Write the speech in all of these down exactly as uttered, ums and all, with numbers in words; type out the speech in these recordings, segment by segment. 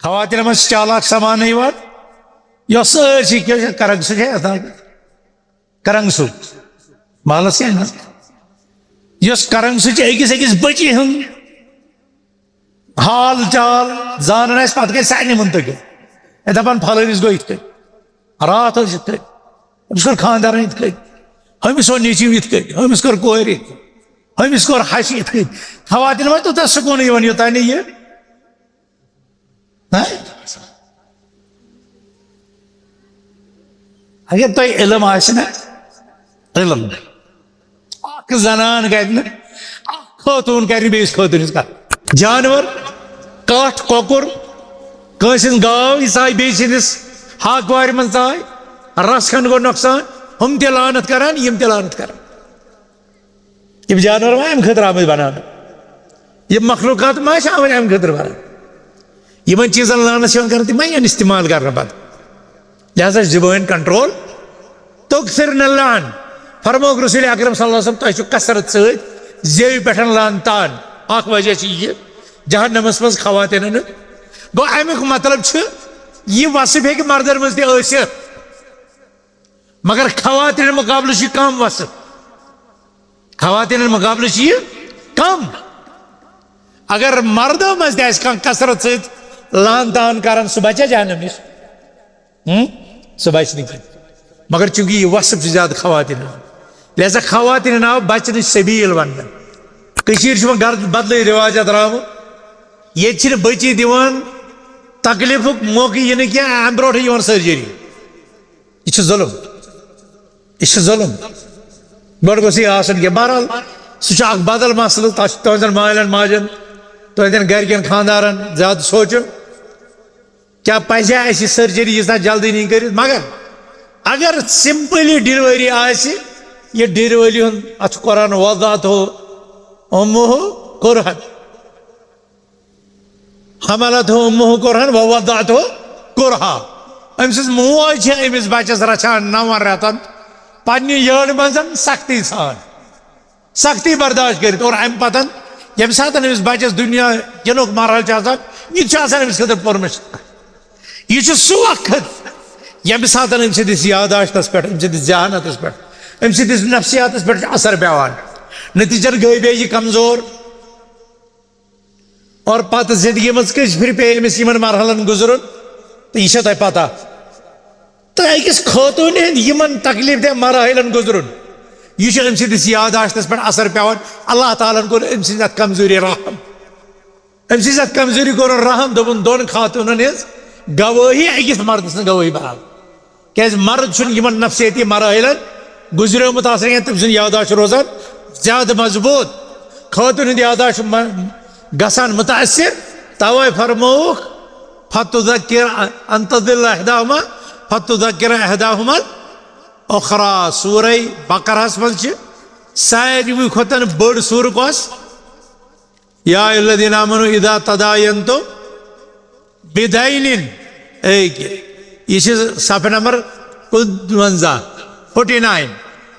خواتین منٛز چھِ چالاک سمانہٕ یِوان، یۄس سٲرسٕے کیٛاہ چھِ کران، سُہ چھِ یَتھ ناو کران سُہ محلس کیٛاہ ناو؟ یۄس کران سُہ چھِ أکِس أکِس بٔچی ہُنٛد حال چال زانان آسہِ، پتہٕ گژھِ سارنٕے منٛز تٔکِتھ۔ ہے دپان، پھلٲنِس گوٚو یِتھ کٔنۍ، راتھ ٲس یِتھ کٔنۍ، أمِس کوٚر خانٛدارن یِتھ کٔنۍ، ہُمِس اوٚن نیٚچِو یِتھ کٔنۍ، ہُمِس کوٚر کورِ یِتھ کٔنۍ، ہُمِس کوٚر ہَشہِ یِتھ کٔنۍ۔ خواتین منٛز تیوٗتاہ سکوٗن یِوان، یوٚتام نہٕ یہِ نہ؟ اگر تۄہہِ علم آسہِ نہ، علم، اکھ زنان کرِ نہٕ، اکھ خاتوٗن کرِ نہٕ بیٚیِس خاتوٗنِس کتھ۔ جانور، کٹھ، کۄکُر، کٲنٛسہِ ہٕنٛز گاو، یہِ ژایہِ بیٚیہِ سٕنٛدِس ہاکہٕ وارِ منٛز ژایہِ، رژھ کھنٛڈ گوٚو نۄقصان، ہُم تہِ لعنت کران، یِم تہِ لعنت کران۔ یِم جانور ما اَمہِ خٲطرٕ آمٕتۍ بناونہٕ؟ یِم مخلوقات ما چھِ آمٕتۍ اَمہِ خٲطرٕ بناونہٕ؟ یِمن چیٖزن لعنت چھِ یِوان کرنہٕ، تِم ما یِن استعمال کرنہٕ پتہٕ؟ لہذا چھِ زبٲنۍ کنٹرول۔ تُکثِرْنَ اللَّعْنَ۔ فرمووُکھ رسول اکرم صلی اللہ علیہ وسلم، تۄہہِ چھُ کثرت سۭتۍ زیوِ پٮ۪ٹھ لعنتان۔ اکھ وجہ چھُ یہِ، جہنمس منٛز خواتینن ہُنٛد۔ گوٚو، امیُک مطلب چھُ، یہِ وصف ہیٚکہِ مردن منٛز تہِ ٲسِتھ، مگر خواتینن مقابلہٕ چھُ یہِ کم وصف۔ خواتینن مقابلہٕ چھُ یہِ کم۔ اگر مردو منٛز تہِ آسہِ کانٛہہ کثرت سۭتۍ لعنتان کران، سُہ بچا جہنم نِش؟ ہم؟ سُہ بچہِ نہٕ کینٛہہ۔ مگر چونکہ یہِ وصف چھُ زیادٕ خواتینن ہُنٛد، لہذا خواتینن آو بچنٕچ سبیل وننہٕ۔ کٔشیٖرِ چھُ وۄنۍ گرٕ بدلٕے رواج درٛامُت۔ ییٚتہِ چھِنہٕ بچی دِوان تکلیفُک موقعہٕ یِنہٕ کینٛہہ، امہِ برونٛٹھٕے یِوان سرجری۔ یہِ چھُ ظلم، یہِ چھُ ظلم۔ گۄڈٕ گوٚژھ یہِ آسُن کینٛہہ۔ بہرحال، سُہ چھُ اکھ بدل مسلہٕ۔ تَتھ چھُ تُہنٛزن مالٮ۪ن ماجن، تُہنٛدٮ۪ن گرِکٮ۪ن خانٛدارن زیادٕ سونٛچُن۔ کیٛاہ پزِ اَسہِ یہِ سرجری ییٖژاہ جلدی نِنۍ کٔرِتھ؟ مگر اگر سمپلی ڈیلیوری آسہِ، یہِ ڈیلیوری ہُنٛد، اَتھ چھُ قرآن، وضعته أمه كرها، حملته أمه كرها ووضعته كرها۔ أمۍ سٕنٛز موج چھِ أمِس بچس رچھان نَوَن رٮ۪تن پننہِ یٔڈ منٛز سختی سان۔ سختی برداشت کٔرِتھ۔ اور امہِ پتن ییٚمہِ ساتن أمِس بچس دُنیا یِنُک مرحلہٕ چھُ آسان، یہِ تہِ چھُ آسان أمِس خٲطرٕ پوٚرمُت۔ یہِ چھُ سُہ وقت، ییٚمہِ ساتن أمۍ سٕنٛدِس یاداشتس پٮ۪ٹھ، أمۍ سٕنٛدِس ذہانتس پٮ۪ٹھ، أمۍ سٕنٛدِس نفسیاتس پٮ۪ٹھ چھُ اثر پٮ۪وان۔ نتیٖجن گٔے بیٚیہِ یہِ کمزور۔ اور پتہٕ زندگی منٛز کٔژِ پھِرِ پیٚیہِ أمِس یِمن مرحلن گُزرُن، تہٕ یہِ چھےٚ تۄہہِ پتہ۔ تہٕ أکِس خاتوٗنہِ ہٕنٛدۍ یِمن تکلیف دہ مراحلن گُزرُن، یہِ چھُ أمۍ سٕنٛدِس یاداشتس پٮ۪ٹھ اثر پٮ۪وان۔ اللہ تعالیٰ ہن کوٚر أمۍ سٕنٛزِ اَتھ کمزوری رحم۔ أمۍ سٕنٛزِ اَتھ کمزوری کوٚرُن رحم، دوٚپُن، دۄن خاتوٗنن ہٕنٛز گوٲہی أکِس مردٕ سٕنٛز گوٲہی برابر۔ کیٛازِ مرد چھُنہٕ یِمن نفسیٲتی مراحلن گُزریومُت آسان کینٛہہ، تٔمۍ سُنٛد یاداشت چھُ روزان زیادٕ مضبوٗط۔ خاتوٗن ہُنٛد یاداشت چھُ م-، گژھان مُتٲثِر، توے فرمووُکھ، "فتذکر ان تضل احداہما فتذکر احداہما الاخری۔" سورہ بقرہس منٛز چھِ ساروی کھۄتہٕ بٔڑ سورہ کۄس؟ یا ایھا الذین آمنوا اذا تداینتم بدین۔ اے کہِ، یہِ چھِ صفحہ نمبر کُنوَنزاہ، فورٹی نائن۔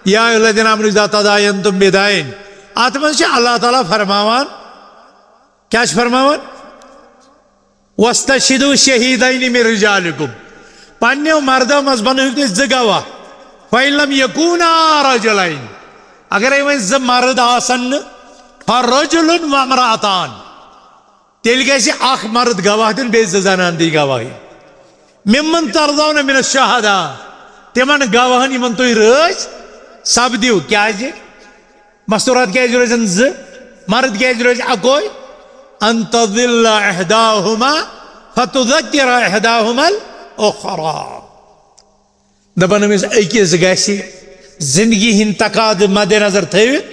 یا ایھا الذین آمنوا اذا تداینتم بدین۔ اتھ منٛز چھِ اللہ تعالیٰ فرماوان، کیٛاہ چھِ فرماوان؟ "واستشہدوا شہیدین من رجالکم۔" پننیو مردو منٛز بنٲیِو تُہۍ زٕ گواہ۔ "فإن لم یکونا رجلین۔" اگرے وۄنۍ زٕ مرد آسن نہٕ، "فرجل وامرأتان۔" تیٚلہِ گژھِ اکھ مرد گواہ دیُن، بیٚیہِ زٕ زنان دِنۍ گواہی۔ "ممن ترضون من الشہداء۔" تِمن گواہن یِمن تُہۍ رٲضۍ سپدِو۔ کیٛازِ؟ مستورات کیٛازِ روزن زٕ؟ مرد کیٛازِ روزِ اکوے؟ "ان تضل احداہما فتذکر احداہما الاخری۔" دپان أمِس أکِس گژھِ زندگی ہٕنٛدۍ تقاضہٕ مد نظر تھٲوِتھ،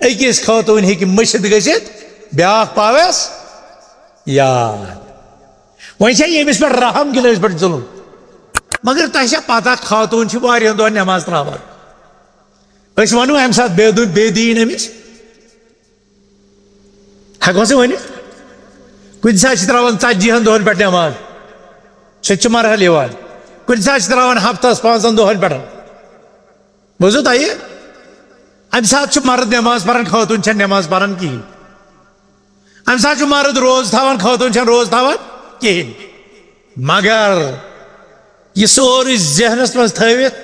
أکِس خاتوٗن ہیٚکہِ مٔشِتھ گٔژھِتھ، بیٛاکھ پاوٮ۪س یاد۔ وۄنۍ چھا ییٚمِس پٮ۪ٹھ رحم کِنہٕ أمِس پٮ۪ٹھ ظلم؟ مگر تۄہہِ چھا پتہ، خاتوٗن چھِ واریاہن دۄہن نٮ۪ماز ترٛاوان۔ أسۍ ونو امہِ ساتہٕ بے دو-، بے دیٖن أمِس؟ ہٮ۪کو سا ؤنِتھ؟ کُنہِ ساتہٕ چھِ ترٛاوان ژتجی ہن دۄہن پٮ۪ٹھ نٮ۪ماز، سُہ تہِ چھُ مرحلہٕ یِوان۔ کُنہِ ساتہٕ چھِ ترٛاوان ہفتس پانٛژن دۄہن پٮ۪ٹھ۔ بوٗزوٕ تۄہہِ؟ امہِ ساتہٕ چھُ مرد نٮ۪ماز پران، خاتوٗن چھَنہٕ نٮ۪ماز پران کِہیٖنۍ۔ امہِ ساتہٕ چھُ مرد روزٕ تھاوان، خاتوٗن چھَنہٕ روزٕ تھاوان کِہیٖنۍ۔ مگر یہِ سورُے ذہنس منٛز تھٲوِتھ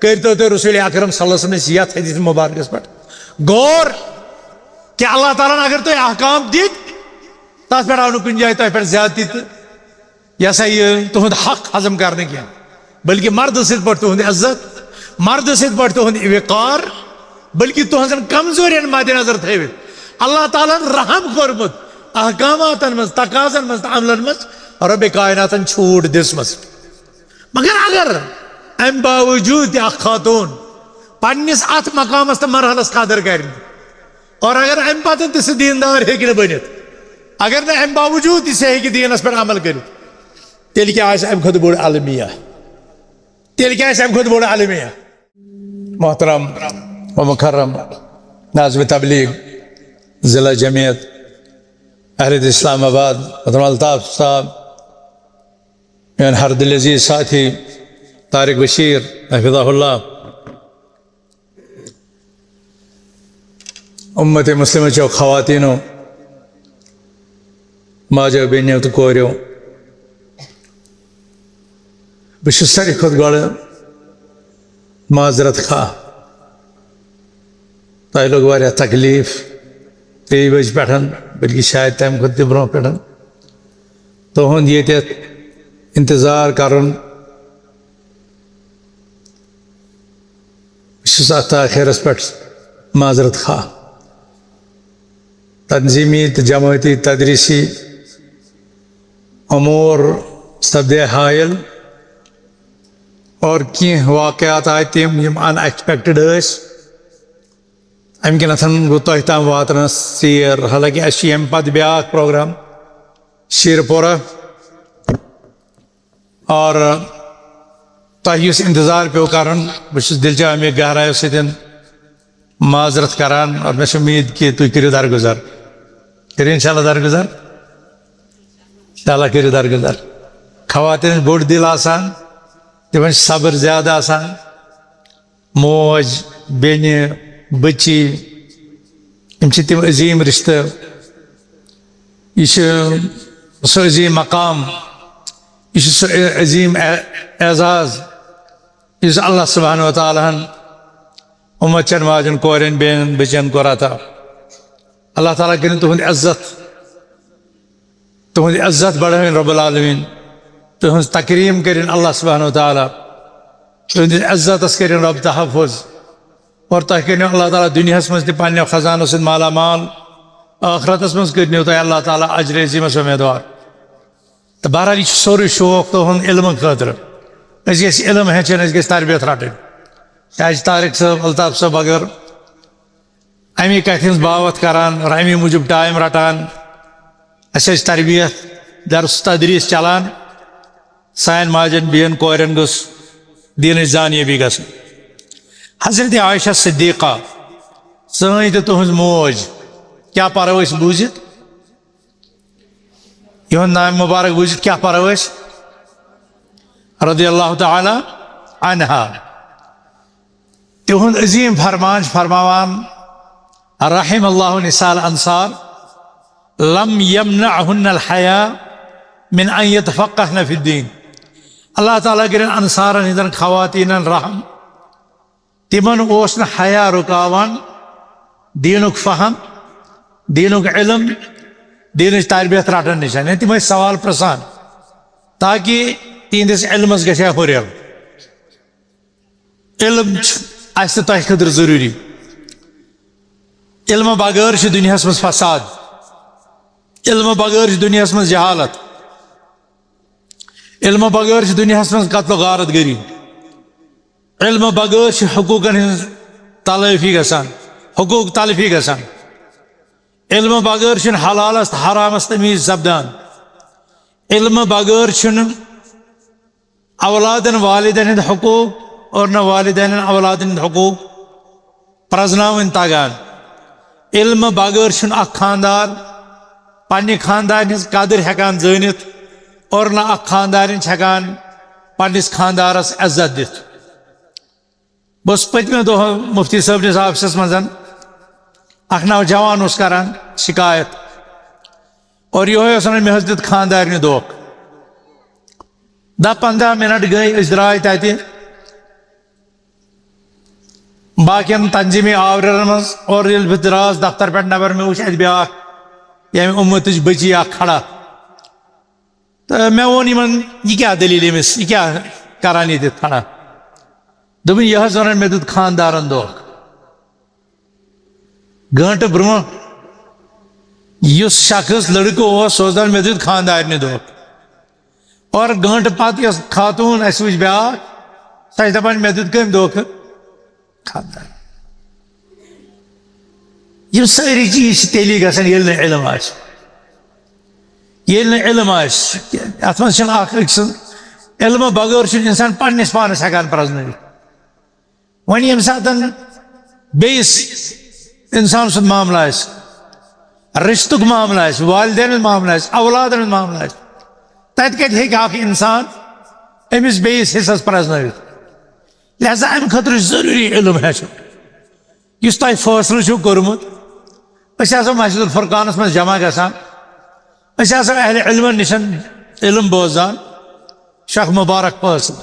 کٔرۍتو تُہۍ رسول اکرم صلی اللہ علیہ وسلم سٕنٛدِس یتھ حدیث مبارکس پٮ۪ٹھ غور، کہِ اللہ تعالیٰ ہن اگر تۄہہِ احکام دِتۍ، تتھ پٮ۪ٹھ آو نہٕ کُنہِ جایہِ تۄہہِ پٮ۪ٹھ زیادتی تہٕ یہِ ہسا یہِ تُہُنٛد حق ہضم کرنہٕ کینٛہہ، بلکہِ مردٕ سٕنٛدۍ پٲٹھۍ تُہُنٛد عزت، مردٕ سٕنٛدۍ پٲٹھۍ تُہُنٛد وقار، بلکہِ تُہنٛزن کمزورین مد نظر تھٲوِتھ اللہ تعالیٰ ہن رحم کوٚرمُت احکاماتن منٛز، تقاضن منٛز تہٕ عملن منٛز رۄبِ کائناتن چھوٗٹ دِژمٕژ۔ مگر اگر امہِ باوجوٗد تہِ اکھ خاتوٗن پننِس اتھ مقامس تہٕ مرحلس قدر کرِ، اور اگر امہِ پتہٕ تہِ سُہ دیندار ہیٚکہِ نہٕ بٔنِتھ، اگر نہٕ امہِ باوجوٗد تہِ سُہ ہیٚکہِ دیٖنس پٮ۪ٹھ عمل کٔرِتھ، تیٚلہِ کیٛاہ آسہِ امہِ کھۄتہٕ بوٚڑ المیہ؟ تیٚلہِ کیٛاہ آسہِ امہِ کھۄتہٕ بوٚڑ المیہ؟ محترم و مکرم ناظم تبلیغ ضلع جمعیت اہل اسلام آباد، محترم الطاف صاحب، میون ہر دل عزیز ساتھی طارق بشیر، حفظہ اللہ، امت مسلمہ چو خواتینو، ماجو، بیٚنیو تہٕ کوریو، بہٕ چھُس ساروی کھۄتہٕ گۄڈٕ معذرت خواہ۔ تۄہہِ لوٚگ واریاہ تکلیٖف ترٛیٚیہِ بجہِ پٮ۪ٹھ، بلکہِ شاید تَمہِ کھۄتہٕ تہِ برونٛہہ پٮ۪ٹھ، تُہُنٛد ییٚتٮ۪تھ انتظار کرُن۔ بہٕ چھُس اَتھ تاخیرَس پٮ۪ٹھ معذرت خواہ۔ تنظیٖمی تہٕ جمٲعتی تدریٖسی امور سپدے حٲیِل اور کینٛہہ واقعات آے تِم، یِم unexpected ٲسۍ۔ اَمہِ کِنٮ۪تھ گوٚو تۄہہِ تام واتنَس ژیر، حالانکہِ اَسہِ چھُ ییٚمہِ پتہٕ بیٛاکھ پروگرام شیرپورہ۔ اور تۄہہِ یُس انتظار پیوٚو کرُن، بہٕ چھُس دِلچہِ عمیق گہرایو سۭتۍ معذرت کران اور مےٚ چھِ اُمید کہِ تُہۍ کٔرِو درگُزر۔ کٔرِو انشاءاللہ درگُزر؟ انشاءاللہ کٔرِو درگُزر۔ خواتین چھِ بوٚڑ دِل آسان، تِمن چھِ صبر زیادٕ آسان۔ موج، بیٚنہِ، بٔچی، یِم چھِ تِم عظیٖم رِشتہٕ۔ یہِ چھُ سُہ عظیٖم مقام، یہِ چھُ سُہ عظیٖم اع-، اعزاز، یُس اللہ سبحانہ و تعالیٰ ہن اُمت چٮ۪ن ماجٮ۪ن، کورٮ۪ن، بیٚنٮ۪ن، بٔچٮ۪ن کوٚر عطا۔ اللہ تعالیٰ کٔرِن تُہُنٛد عزت، تُہُنٛد عزت بڑھٲوِن رب العالمین، تُہٕنٛز تکریٖم کٔرِن اللہ سبحانہ و تعالیٰ، تُہٕنٛدِس عزتس کٔرِن رب تحفظ، اور تۄہہِ کٔرِنو اللہ تعالیٰ دُنیاہس منٛز تہِ پننیو خزانو سۭتۍ مالا مال، ٲخرتس منٛز کٔرِنو تۄہہِ اللہ تعالیٰ اجر عظیٖمس اُمیدوار۔ تہٕ بہرحال، یہِ چھُ سورُے شوق تُہُنٛد علمہٕ خٲطرٕ۔ أسۍ گٔژھۍ علم ہیٚچھِنۍ، أسۍ گٔژھۍ تربیت رٹٕنۍ۔ کیازِ طارق صٲب، الطاف صٲب اگر اَمی کَتھِ ہٕنٛز باوَتھ کران اور اَمی موٗجوٗب ٹایم رٹان۔ اَسہِ ٲسۍ تربیت، درس تدریٖس چلان۔ سانٮ۪ن ماجٮ۪ن بیٚین کورٮ۪ن گوٚژھ دیٖنٕچ زانیٲبی گژھٕنۍ۔ حضرت عائشہ صدیقہ، سٲنۍ تہٕ تُہٕنٛز موج، کیٛاہ پرو أسۍ بوٗزِتھ؟ یِہُنٛد نام مبارک بوٗزِتھ کیٛاہ پرو أسۍ؟ رضی اللہ تعالیٰ عنہا۔ تِہُنٛد عظیٖم فرمان چھُ فرماوان، رحم اللہ نساء الانصار، لم یمنعہن الحیاء من ان یتفقہن فی الدین۔ اللہ تعالیٰ کٔرِن انصارن ہٕنٛدٮ۪ن خواتیٖنن رحم۔ تِمن اوس نہٕ حیا رُکاوان دیٖنُک فہم، دیٖنُک علم، دیٖنٕچ تربیت رٹن نِش۔ یعنی تِم ٲسۍ سوال پرژھان تاکہِ تِہنٛدِس علمس گژھِ ہا ہُرٮ۪ر۔ علم چھُ اَسہِ تہٕ تۄہہِ خٲطرٕ ضروٗری۔ علمہٕ بغٲر چھُ دُنیاہَس منٛز فساد۔ علمہٕ بغٲر چھُ دُنیاہَس منٛز جہالت۔ علمہٕ بغٲر چھُ دُنیاہَس منٛز قتل و غارت گری۔ علمہٕ بغٲر چھِ حقوٗقن ہٕنٛز تلٲفی گژھان، حقوٗق تلفی گژھان۔ علمہٕ بغٲر چھُنہٕ حلالس تہٕ حرامس تمیٖز سپدان۔ علمہٕ بغٲر چھُنہٕ اولادن والدین ہٕنٛدۍ حقوٗق اور نہ والدینن اولادن ہٕنٛدۍ حقوٗق پرزناوٕنۍ تگان۔ علمہٕ بغٲر چھُنہٕ اکھ خاندار پننہِ خاندارِ ہٕنٛز قدٕر ہٮ۪کان زٲنِتھ اور نہ اکھ خاندارِنۍ چھِ ہٮ۪کان پننِس خاندارس عزت دِتھ۔ بہٕ اوسُس پٔتمہِ دۄہ مُفتی صٲبنِس آفسَس منٛز، اَکھ نوجوان اوس کران شِکایت، اور یِہوٚے اوس وَنان، مےٚ حظ دیُت خانٛدارنہِ دھوکہٕ۔ دَہ پنٛداہ منٹ گٔے، أسۍ درٛاے تَتہِ باقین تنظیٖمی آورٮ۪رن منٛز، اور ییٚلہِ بہٕ درٛاس دفتر پٮ۪ٹھ نٮ۪بر، مےٚ وٕچھ اَتہِ بیٛاکھ، ییٚمہِ اُمتٕچ بٔچی اکھ کھڑا۔ تہٕ مےٚ ووٚن یِمن، "یہِ کیٛاہ دٔلیٖل أمِس؟ یہِ کیٛاہ کران ییٚتہِ کھڑا؟" دوٚپُن، "یہِ حظ وَنان، مےٚ دیُت خانٛدارن دھوکہٕ۔" گٲنٛٹہٕ برٛونٛہہ یُس شخص، لٔڑکہٕ اوس، سُہ اوس دَپان، "مےٚ دیُت خانٛدارنہِ دھوکہٕ۔" اور گٲنٛٹہٕ پتہٕ یۄس خاتوٗن اَسہِ وٕچھ بیٛاکھ، سۄ چھِ دَپان، "مےٚ دیُت کٔمۍ دھوکہٕ؟ خانٛدار۔" یِم سٲری چیٖز چھِ تیٚلی گژھان، ییٚلہِ نہٕ علم آسہِ۔ ییٚلہِ نہٕ علم آسہِ، اَتھ منٛز چھِنہٕ اَکھ أکۍ سٕنٛز، علمہٕ بغٲر چھُنہٕ اِنسان پنٛنِس پانَس ہٮ۪کان پرٛزنٲوِتھ۔ وۄنۍ ییٚمہِ ساتَن بیٚیِس اِنسان سُنٛد معاملہٕ آسہِ، رِشتُک معاملہٕ آسہِ، والدینَن ہُنٛد معاملہٕ آسہِ، اولادَن ہُنٛد معاملہٕ آسہِ، تَتہِ کَتہِ ہیٚکہِ اَکھ اِنسان أمِس بیٚیِس حِصَس پرٛزنٲوِتھ؟ لہذا اَمہِ خٲطرٕ چھُ ضروٗری علم ہیٚچھُن۔ یُس تۄہہِ فٲصلہٕ چھُو کوٚرمُت، أسۍ آسو مسجد الفرقانَس منٛز جمع گژھان، أسۍ آسو اہل علمَن نِش علم بوزان، شیخ مبارک فٲصلہٕ۔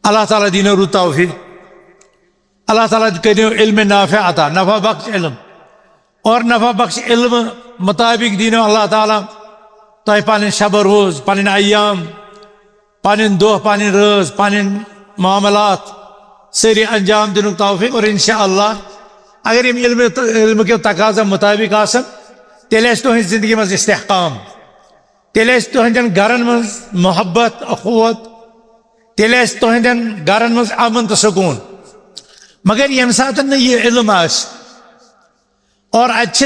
اللہ تعالیٰ دِنو رُت توفیق۔ اللہ تعالیٰ کٔرِو علم نافع عطا، نفع بخش علم۔ اور نفع بخش علم مطابق دِنو اللہ تعالیٰ تۄہہِ پنٕنۍ شب روز، پنٕنۍ ایام، پنٕنۍ دۄہ، پنٕنۍ رٲژ، پنٕنۍ معاملات سٲری انجام دِنُک توفیق۔ اور انشاءاللہ اگر یِم علم، علم کیو تقاضا مطابق آسن، تیٚلہِ آسہِ تُہنٛزِ زندگی منٛز استحکام، تیٚلہِ آسہِ تُہنٛدٮ۪ن گرن منٛز محبت، اخوت، تیٚلہِ آسہِ تُہنٛدٮ۪ن گرن منٛز امن تہٕ سکوٗن۔ مگر ییٚمہِ ساتہٕ نہٕ یہِ علم آسہِ، اور اتہِ چھِ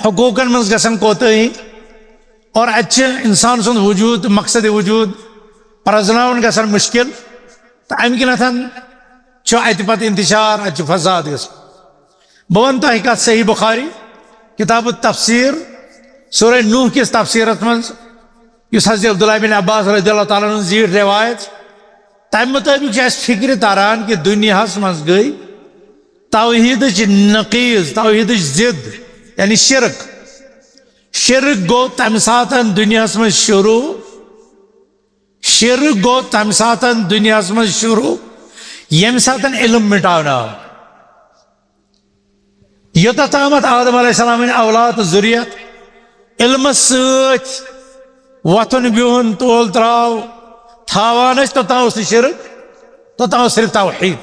حقوٗقن منٛز گژھان کوتٲہی، اور اتہِ چھِ انسان سُنٛد وجوٗد، مقصد وجوٗد پرزناوُن گژھان مشکل، تہٕ امہِ کِنٮ۪تھ چھُ اتہِ پتہٕ انتشار، اتہِ چھُ فساد گژھان۔ بہٕ ونہٕ تۄہہِ کتھ، صحیح بخاری، کتاب التفسیر، سورہ نوح کِس تفسیرس منٛز، یُس حضرت عبداللہ بن عباس رضی اللہ تعالیٰ عنہ زیٖٹھ روایت، تمہِ مطٲبق چھُ اسہِ فکرِ تران کہِ دُنیاہس منٛز گٔے توحیدٕچ نقیض، توحیدٕچ ضد، یعنی شرک۔ شرک گوٚو تمہِ ساتن دُنیاہس منٛز شروٗع، شرک گوٚو تمہِ ساتن دُنیاہس منٛز شروٗع، ییٚمہِ ساتن علم مٹاونہٕ آو۔ یوٚتتھ تامتھ آدم علیہ السلامٕنۍ اولاد تہٕ ذُریت علمس سۭتۍ وۄتھُن بِہُن، تول تراو، تھاوان ٲسۍ، توٚتام اوس نہٕ شرک، توٚتام اوس صرف توحید۔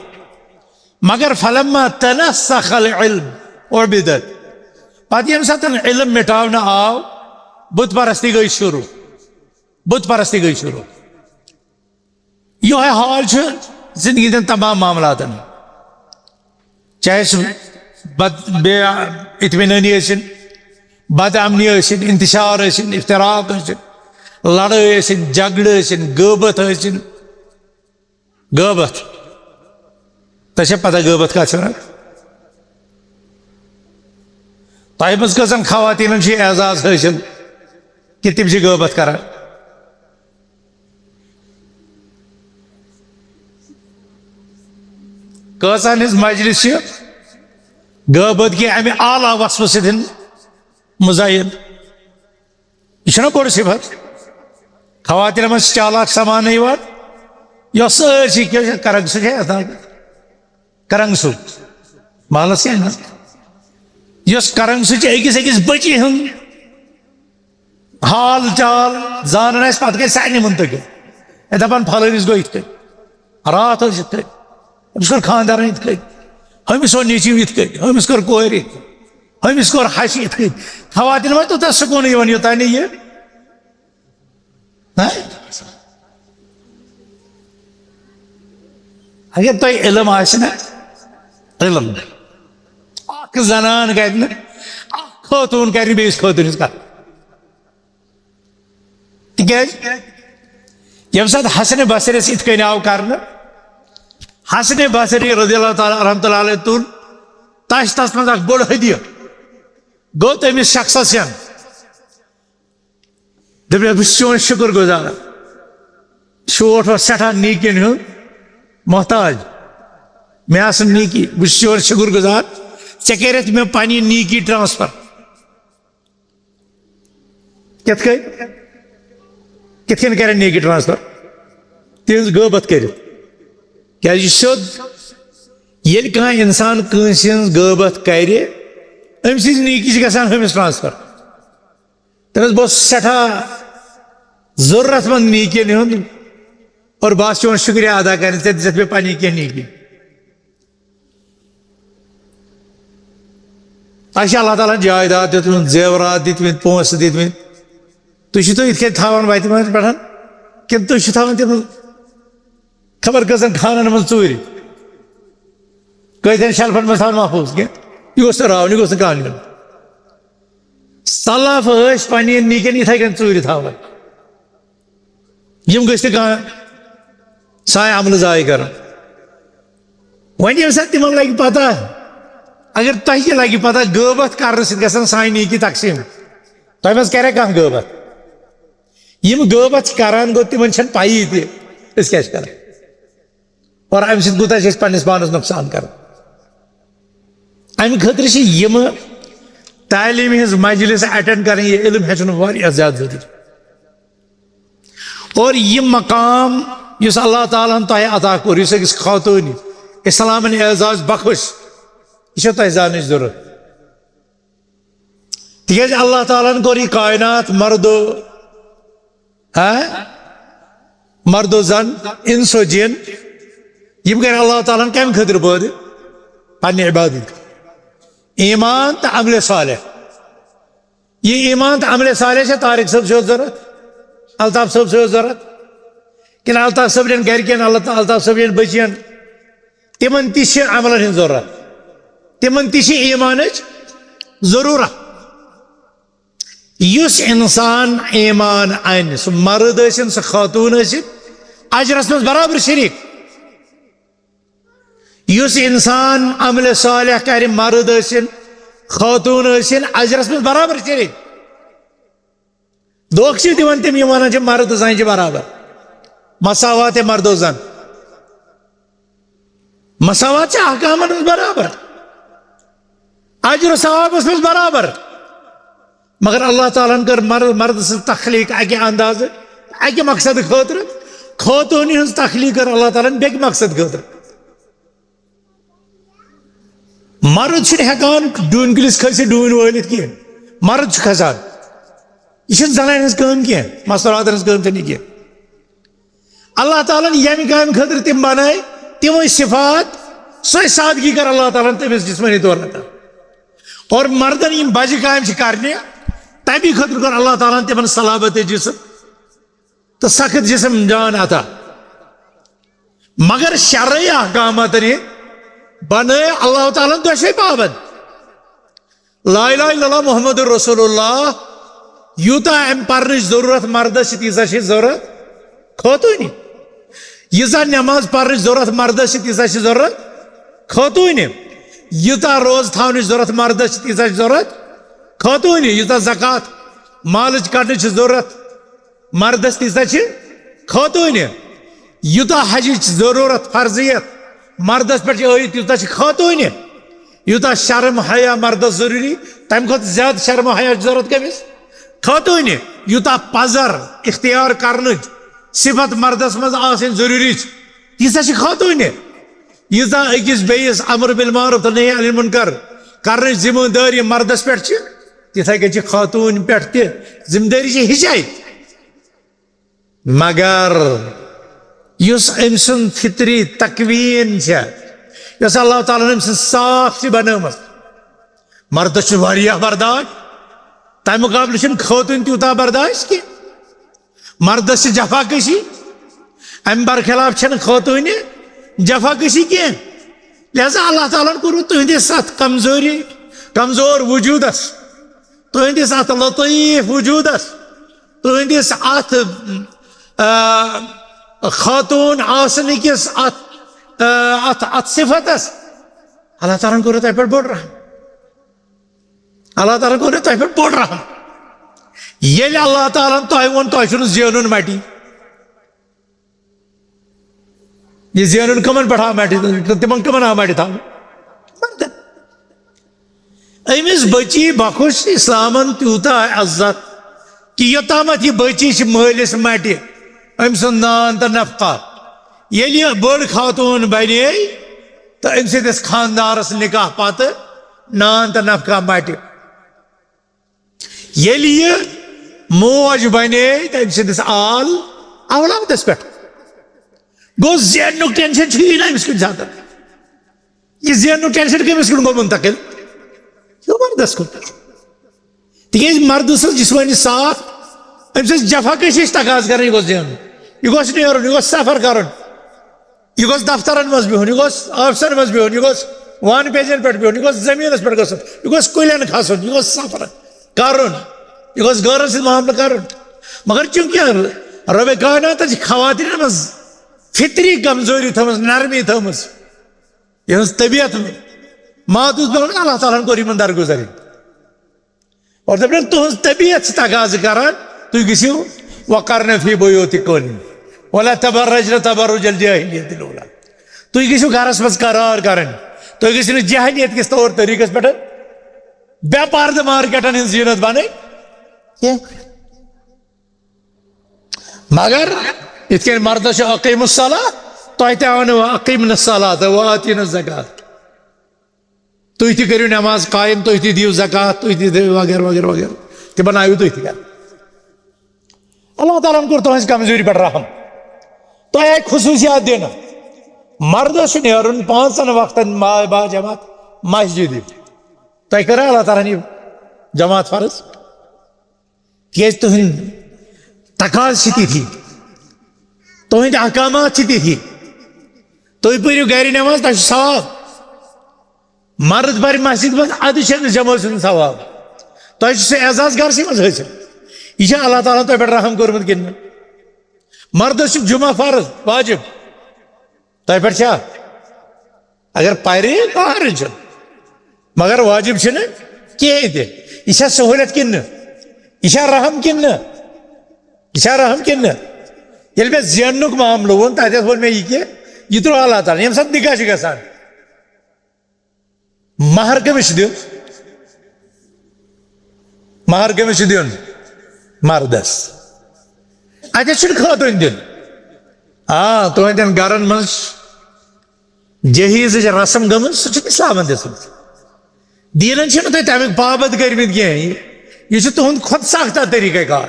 مگر فلما تنسخ العلم عبدت، پتہٕ ییٚمہِ ساتہٕ علم مٹاونہٕ آو، بت پرستی گٔے شروٗع، بت پرستی گٔے شروٗع۔ یِہوٚے حال چھُ زندگی ہٕنٛدٮ۪ن تمام معاملاتن، چاہے سُہ بد بے اطمینٲنی ٲسِن، بد امنی ٲسِن، انتشار ٲسِن، افتراق ٲسِن، لڑٲے ٲسِن، جھگڑٕ ٲسِن، غٲبت ٲسِن۔ غٲبت، تۄہہِ چھا پتہ غٲبت کتھ چھِ ونان؟ تۄہہِ منٛز کٔژن خواتیٖنن چھُ یہِ اعزاز حٲصِل کہِ تِم چھِ غٲبت کران؟ کۭژاہ ہٕنٛز مجلس چھِ غٲبت کہِ امہِ اعلیٰ وصفہٕ سۭتۍ مزین؟ یہِ چھُنہ بوٚڑ صفت؟ خواتین منٛز چھِ چالاک سمانہٕ یِوان، یۄس سٲرسٕے کیٛاہ چھِ کرنٛگ سُہ چھِ یتھ ناو کرنٛگ سُہ، محلس کیٛاہ ناو؟ یۄس کرنٛگ سُہ چھِ أکِس أکِس بٔچی ہُنٛد حال چال زانان آسہِ، پتہٕ گژھِ سارنٕے منتقل۔ ہے، دپان، "پھلٲنِس گوٚو یِتھ کٔنۍ، راتھ ٲس یِتھ کٔنۍ، أمِس کوٚر خانٛدارن یِتھ کٔنۍ، ہُمِس اوٚن نیٚچِو یِتھ کٔنۍ، ہُمِس کٔر کورِ یِتھ کٔنۍ، ہُمِس کوٚر ہشہِ یِتھ کٔنۍ۔" خواتین ما توٚتتھ سکوٗن یِوان، یوٚتام نہٕ یہِ، ہہ؟ اگر تۄہہِ علم آسہِ نا، علم، اکھ زنان کرِ نہٕ، اکھ خاتوٗن کرِ نہٕ بیٚیِس خاتوٗنِس کتھ۔ تِکیٛازِ ییٚمہِ ساتہٕ حسن بصریَس یِتھ کٔنۍ آو کرنہٕ، حسن بصری رضی اللہ تعالیٰ رحمتہ اللہ علیہ تُل تَس تَس منٛز اکھ بوٚڑ ہدیہِ، گوٚو تٔمِس شخصس ین۔ دوٚپنَس، "بہٕ چھُس چون شُکُر گُزار۔ ژوٗنٛٹھ اوس سٮ۪ٹھاہ نیٖکِیَن ہُنٛد محتاج۔ مےٚ آسہٕ نیٖکی، بہٕ چھُس چون شُکُر گُزار۔ ژےٚ کٔرِتھ مےٚ پنٕنۍ نیٖکی ٹرانسفر۔" کِتھ کٔنۍ؟ کِتھ کٔنۍ کَرن نیٖکی ٹرانسفر؟ تِہنٛز غٲبت کٔرِتھ۔ کیازِ یہِ چھُ سیوٚد، ییٚلہِ کانٛہہ انسان کٲنٛسہِ ہٕنٛز غٲبت کرِ، أمۍ سٕنٛز نیکی چھِ گژھان ہُمِس ٹرانسفر۔ تٔمِس بہٕ اوسُس سٮ۪ٹھاہ ضروٗرت مند نیکین ہُنٛد، اور بہٕ آسہٕ چون شُکریہ ادا کران، ژےٚ دِژتھ مےٚ پننہِ کینٛہہ نیکی۔ اَسہِ چھِ اللہ تعالیٰ ہن جایداد دیُتمُت، زیورات دِتمٕتۍ، پونٛسہٕ دِتمٕتۍ۔ تُہۍ چھِو تُہۍ یِتھ کٔنۍ تھاوان وَتہِ منٛز پٮ۪ٹھ، کِنہٕ تُہۍ چھِو تھاوان تِم خبر کٔژَن خانَن منٛز ژوٗرِ؟ کۭتٮ۪ن شَلفَن منٛز تھاوان محفوٗظ؟ کینٛہہ، یہِ گوٚژھ نہٕ راوُن، یہِ گوٚژھ نہٕ کانٛہہ نیُن۔ سلف ٲسۍ پننہِ نیکن یِتھے کٔنۍ ژوٗرِ تھاوان۔ یِم گٔژھۍ نہٕ کانٛہہ سانہِ عملہٕ ضایع کرُن۔ وۄنۍ ییٚمہِ ساتہٕ تِمن لگہِ پتہ، اگر تۄہہِ تہِ لگہِ پتہ، غٲبت کرنہٕ سۭتۍ گژھن سانہِ نیکی تقسیٖم۔ تۄہہِ منٛز کرِ کانٛہہ غٲبت؟ یِم غٲبت چھِ کران، گوٚو تِمن چھنہٕ پَیی تہِ أسۍ کیٛاہ چھِ کران۔ اور اَمہِ سۭتۍ کوٗتاہ چھِ أسۍ پننِس پانس نۄقصان کران۔ اَمہِ خٲطرٕ چھِ یِم تعلیٖم ہٕنٛز مجلس اٹینڈ کرٕنۍ، یہِ علم ہیٚچھُن واریاہ زیادٕ ضروٗری۔ اور یہِ مقام یُس اللہ تعالیٰ ہن تۄہہِ عطا کوٚر، یُس أکِس خاتوٗنہِ اسلامن اعزاز بخش، یہِ چھےٚ تۄہہِ زاننٕچ ضروٗرت۔ تِکیٛازِ اللہ تعالیٰ ہن کوٚر یہِ کائنات مردو، ہاں، مرد و زن، انس و جن، یِم کٔرۍ اللہ تعالیٰ ہن کمہِ خٲطرٕ پٲدٕ؟ پننہِ عبادت خٲطرٕ۔ ایمان تہٕ عملِ صالح۔ یہِ ایمان تہٕ عملِ صالح چھا طارق صٲب سٕے یوت ضروٗرت؟ الطاف صٲب سٕے یوت ضروٗرت؟ کِنہٕ الطاف صٲبنٮ۪ن گرِکٮ۪ن، الطاف صٲبنٮ۪ن بٔچین، تِمن تہِ چھِ عملن ہٕنٛز ضروٗرت؟ تِمن تہِ چھِ ایمانٕچ ضروٗرت۔ یُس انسان ایمان انہِ، سُہ مرد ٲسِن، سُہ خاتوٗن ٲسِن، اجرس منٛز برابر شریٖک۔ یُس انسان عملِ صالح کرِ، مرد ٲسِن، خاتوٗن ٲسِن، اجرس منٛز برابر شریٖک۔ دھوکہٕ چھِ دِوان تِم، یِم ونان چھِ مرد زنہِ چھِ برابر، مساوات ہے مرد و زن۔ مساوات چھِ احکامن منٛز برابر، اجر و ثوابس منٛز برابر۔ مگر اللہ تعالیٰ ہن کٔر مر-، مردٕ سٕنٛز تخلیٖق اکہِ اندازٕ، اکہِ مقصدٕ خٲطرٕ، خوتوٗنہِ ہٕنٛز تخلیٖق کٔر اللہ تعالیٰ ہن بیٚکہِ مقصدٕ خٲطرٕ۔ مرد چھُنہٕ ہٮ۪کان ڈوٗنۍ کُلِس کھٔسِتھ ڈوٗنۍ وٲلِتھ کینٛہہ، مرد چھُ کھسان۔ یہِ چھِنہٕ زنانہِ ہٕنٛز کٲم کینٛہہ، مستوٗراتن ہٕنٛز کٲم چھَنہٕ یہِ کینٛہہ۔ اللہ تعالیٰ ہن ییٚمہِ کامہِ خٲطرٕ تِم بنٲے، تِمے صفات، سۄے سادگی کٔر اللہ تعالیٰ ہن تٔمِس جسمٲنی طور عطا۔ اور مردن یِم بجہِ کامہِ چھِ کرنہِ، تَمی خٲطرٕ کوٚر اللہ تعالیٰ ہن تِمن صلابت جسم تہٕ سخت جسم جان عطا۔ مگر شرعی احکاماتن یہِ بنٲے اللہ تعالیٰ ہن دۄشوے پابند۔ لا الہ الا اللہ محمد رسول اللہ، یوٗتاہ اَمہِ پرنٕچ ضروٗرت مردس چھِ، تیٖژاہ چھِ ضروٗرت خوتوٗنہِ۔ ییٖژاہ نٮ۪ماز پرنٕچ ضروٗرت مردس چھِ، تیٖژاہ چھِ ضروٗرت خوتوٗنہِ۔ ییٖژاہ روزٕ تھاونٕچ ضروٗرت مردس چھِ، تیٖژاہ چھِ ضروٗرت خوتوٗنہِ۔ ییٖژاہ زکوٰۃ مالٕچ کڑنٕچ چھِ ضروٗرت مردس، تیٖژاہ چھِ خوتوٗنہِ۔ یوٗتاہ حجٕچ ضروٗرت، فرضیت مردس پٮ۪ٹھ چھِ عٲید، تیوٗتاہ چھِ خوتوٗنہِ۔ یوٗتاہ شرم حیا مردس ضروٗری، تمہِ کھۄتہٕ زیادٕ شرم حیا چھِ ضروٗرت کٔمِس؟ خوتوٗنہِ۔ یوٗتاہ پزر اختیار کرنٕچ صفت مردس منٛز آسٕنۍ ضروٗری چھِ، ییٖژاہ چھِ خوتوٗنہِ۔ ییٖژاہ أکِس بیٚیِس امر بالمعروف تہٕ نہی عن المنکر کرنٕچ ذمہٕ دٲری مردس پٮ۪ٹھ چھِ، تِتھے کٔنۍ چھِ خوتوٗنہِ پٮ۪ٹھ تہِ ذمہٕ دٲری چھِ ہِشے۔ مگر یُس أمۍ سُنٛد فطری تکوین چھےٚ، یۄس اللہ تعالیٰ ہن أمۍ سٕنٛز ساکھ چھِ بنٲومٕژ، مردس چھُ واریاہ برداشت، تمہِ مقابلہٕ چھُنہٕ خوتوٗن تیوٗتاہ برداشت کینٛہہ۔ مردس چھِ جفا کشی، امہِ برخلاف چھنہٕ خوتوٗنہِ جفا کشی کینٛہہ۔ لہذا اللہ تعالیٰ ہن کوٚرمُت تُہنٛدِس اتھ کمزوری، کمزور وجوٗدس، تُہنٛدِس اتھ لطیف وجوٗدس، تُہنٛدِس اتھ، آ، خاتوٗن آسنہٕ کِس اتھ، آ، اتھ، اتھ صفتس، اللہ تعالیٰ ہن کوٚر تۄہہِ پٮ۪ٹھ بوٚڑ رحم۔ اللہ تعالیٰ ہن کوٚر تۄہہِ پٮ۪ٹھ بوٚڑ رحم۔ ییٚلہِ اللہ تعالیٰ ہن تۄہہِ ووٚن، تۄہہِ چھُنہٕ زینُن مٹی، یہِ زینُن کٕمن پٮ۪ٹھ آو مٹہِ؟ تِمن کٕمن آو مٹہِ تھاونہٕ؟ مردن۔ أمِس بچی بخش اسلامن تیوٗتاہ عزت کہِ یوٚتامتھ یہِ بچی چھِ مٲلِس مٹہِ، أمۍ سُنٛد نان تہٕ نفقہ، ییٚلہِ یہِ بٔڑ خاتوٗن بنے تہٕ أمۍ سٕنٛدِس خانٛدارس نکاح پتہٕ نان تہٕ نفقہ مٹہِ۔ ییٚلہِ یہِ موج بنے تہٕ أمۍ سٕنٛدِس آل اولادس پٮ۪ٹھ گوٚو زیننُک ٹینشن چھُ یی نہٕ أمِس کُنہِ ساتہٕ۔ یہِ زیننُک ٹینشن کٔمِس کُن گوٚو منتقل؟ یہِ گوٚو مردس کُن۔ تِکیازِ مردٕ سٕنٛز جسمٲنی ساکھ، أمۍ سٕنٛز جفاکشی چھِ تقاضہٕ کران، یہِ گوٚژھ زینُن، یہِ گوٚژھ نیرُن، یہِ گوٚژھ سفر کرُن، یہِ گوٚژھ دفترن منٛز بِہُن، یہِ گوٚژھ آفسن منٛز بِہُن، یہِ گوٚژھ وان پیجن پٮ۪ٹھ بِہُن، یہِ گوٚژھ زٔمیٖنس پٮ۪ٹھ گژھُن، یہِ گوٚژھ کُلٮ۪ن کھسُن، یہِ گوٚژھ سفر کرُن، یہِ گوٚژھ غٲرن سۭتۍ معاملہٕ کرُن۔ مگر چونکہ رۄبِ کائناتن چھِ خواتینن منٛز فطری کمزوری تھٲومٕژ، نرمی تھٲومٕژ، یِہٕنٛز طبیعت محدود بناوٕنۍ، اللہ تعالیٰ ہن کوٚر یِمن درگُزر۔ اور دَپان، تُہٕنٛز طبیعت چھِ تقاضہٕ کران، تُہۍ گٔژھِو وقرن فی بیوتکن ولا تبرجن تبرج الجاہلیت الاولی۔ تُہۍ گٔژھِو گرس منٛز قرار کرٕنۍ، تُہۍ گٔژھِو نہٕ جاہلیت کِس طور طریٖقس پٮ۪ٹھ بے پردٕ مارکیٹن ہٕنٛز زیٖنت بنٕنۍ کینٛہہ۔ مگر یِتھ کٔنۍ مردس چھُ اقیم الصلاۃ، تۄہہِ تہِ آو نہٕ اقیم الصلاۃ و آتین الزکات۔ تُہۍ تہِ کٔرِو نٮ۪ماز قٲیِم، تُہۍ تہِ دِیِو زکات، تُہۍ تہِ دِیِو وغیرہ وغیرہ وغیرہ۔ تِمن آیوٕ تُہۍ تہِ کرنہٕ۔ اللہ تعالیٰ ہن کوٚر تُہنٛزِ کمزوری پٮ۪ٹھ رحم۔ تۄہہِ آیہِ خصوٗصیات دِنہٕ۔ مردس چھُ نیرُن پانٛژن وقتن ما با جماعت مسجدِ۔ تۄہہِ کٔرا اللہ تعالیٰ ہن یہِ جماعت فرض؟ تِکیازِ تُہنٛدۍ تقاضہٕ چھِ تِتھی، تُہنٛدۍ احکامات چھِ تِتھی۔ تُہۍ پٔرِو گرِ نٮ۪ماز، تۄہہِ چھُ ثواب۔ مرد پرِ مسجد منٛز، ادٕ چھُ أمِس جمٲژ ہُنٛد ثواب۔ تۄہہِ چھُ سُہ اعزاز گرسٕے منٛز حٲصِل۔ یہِ چھا اللہ تعالیٰ ہن تۄہہِ پٮ۪ٹھ رحم کوٚرمُت کِنہٕ نہٕ؟ مردس چھُ جمعہ فرض، واجب، تۄہہِ پٮ۪ٹھ چھا؟ اگر پرِ، کانٛہہ حرج چھُنہٕ، مگر واجب چھُنہٕ کِہیٖنۍ تہِ۔ یہِ چھا سہوٗلیت کِنہٕ نہٕ؟ یہِ چھا رحم کِنہٕ نہٕ؟ یہِ چھا رحم کِنہٕ نہٕ؟ ییٚلہِ مےٚ زیننُک معاملہٕ ووٚن، تَتٮ۪تھ ووٚن مےٚ یہِ کہِ یہِ ترٛوو اللہ تعالیٰ ہن۔ ییٚمہِ ساتہٕ نِکاح چھُ گژھان، مہر کٔمِس چھُ دیُن؟ مہر کٔمِس چھُ دیُن؟ مردس۔ اَتٮ۪تھ چھُنہٕ خٲطوٗن دیُن۔ آ، تُہنٛدٮ۪ن گرن منٛز جہیزٕچ رسم گٔمٕژ، سُہ چھُنہٕ اسلامن دِژمٕژ۔ دیٖنن چھِنہٕ تۄہہِ تَمیُک پابند کٔرمٕتۍ کینٛہہ۔ یہِ، یہِ چھُ تُہُنٛد خۄد ساختہ طریٖقہ کار۔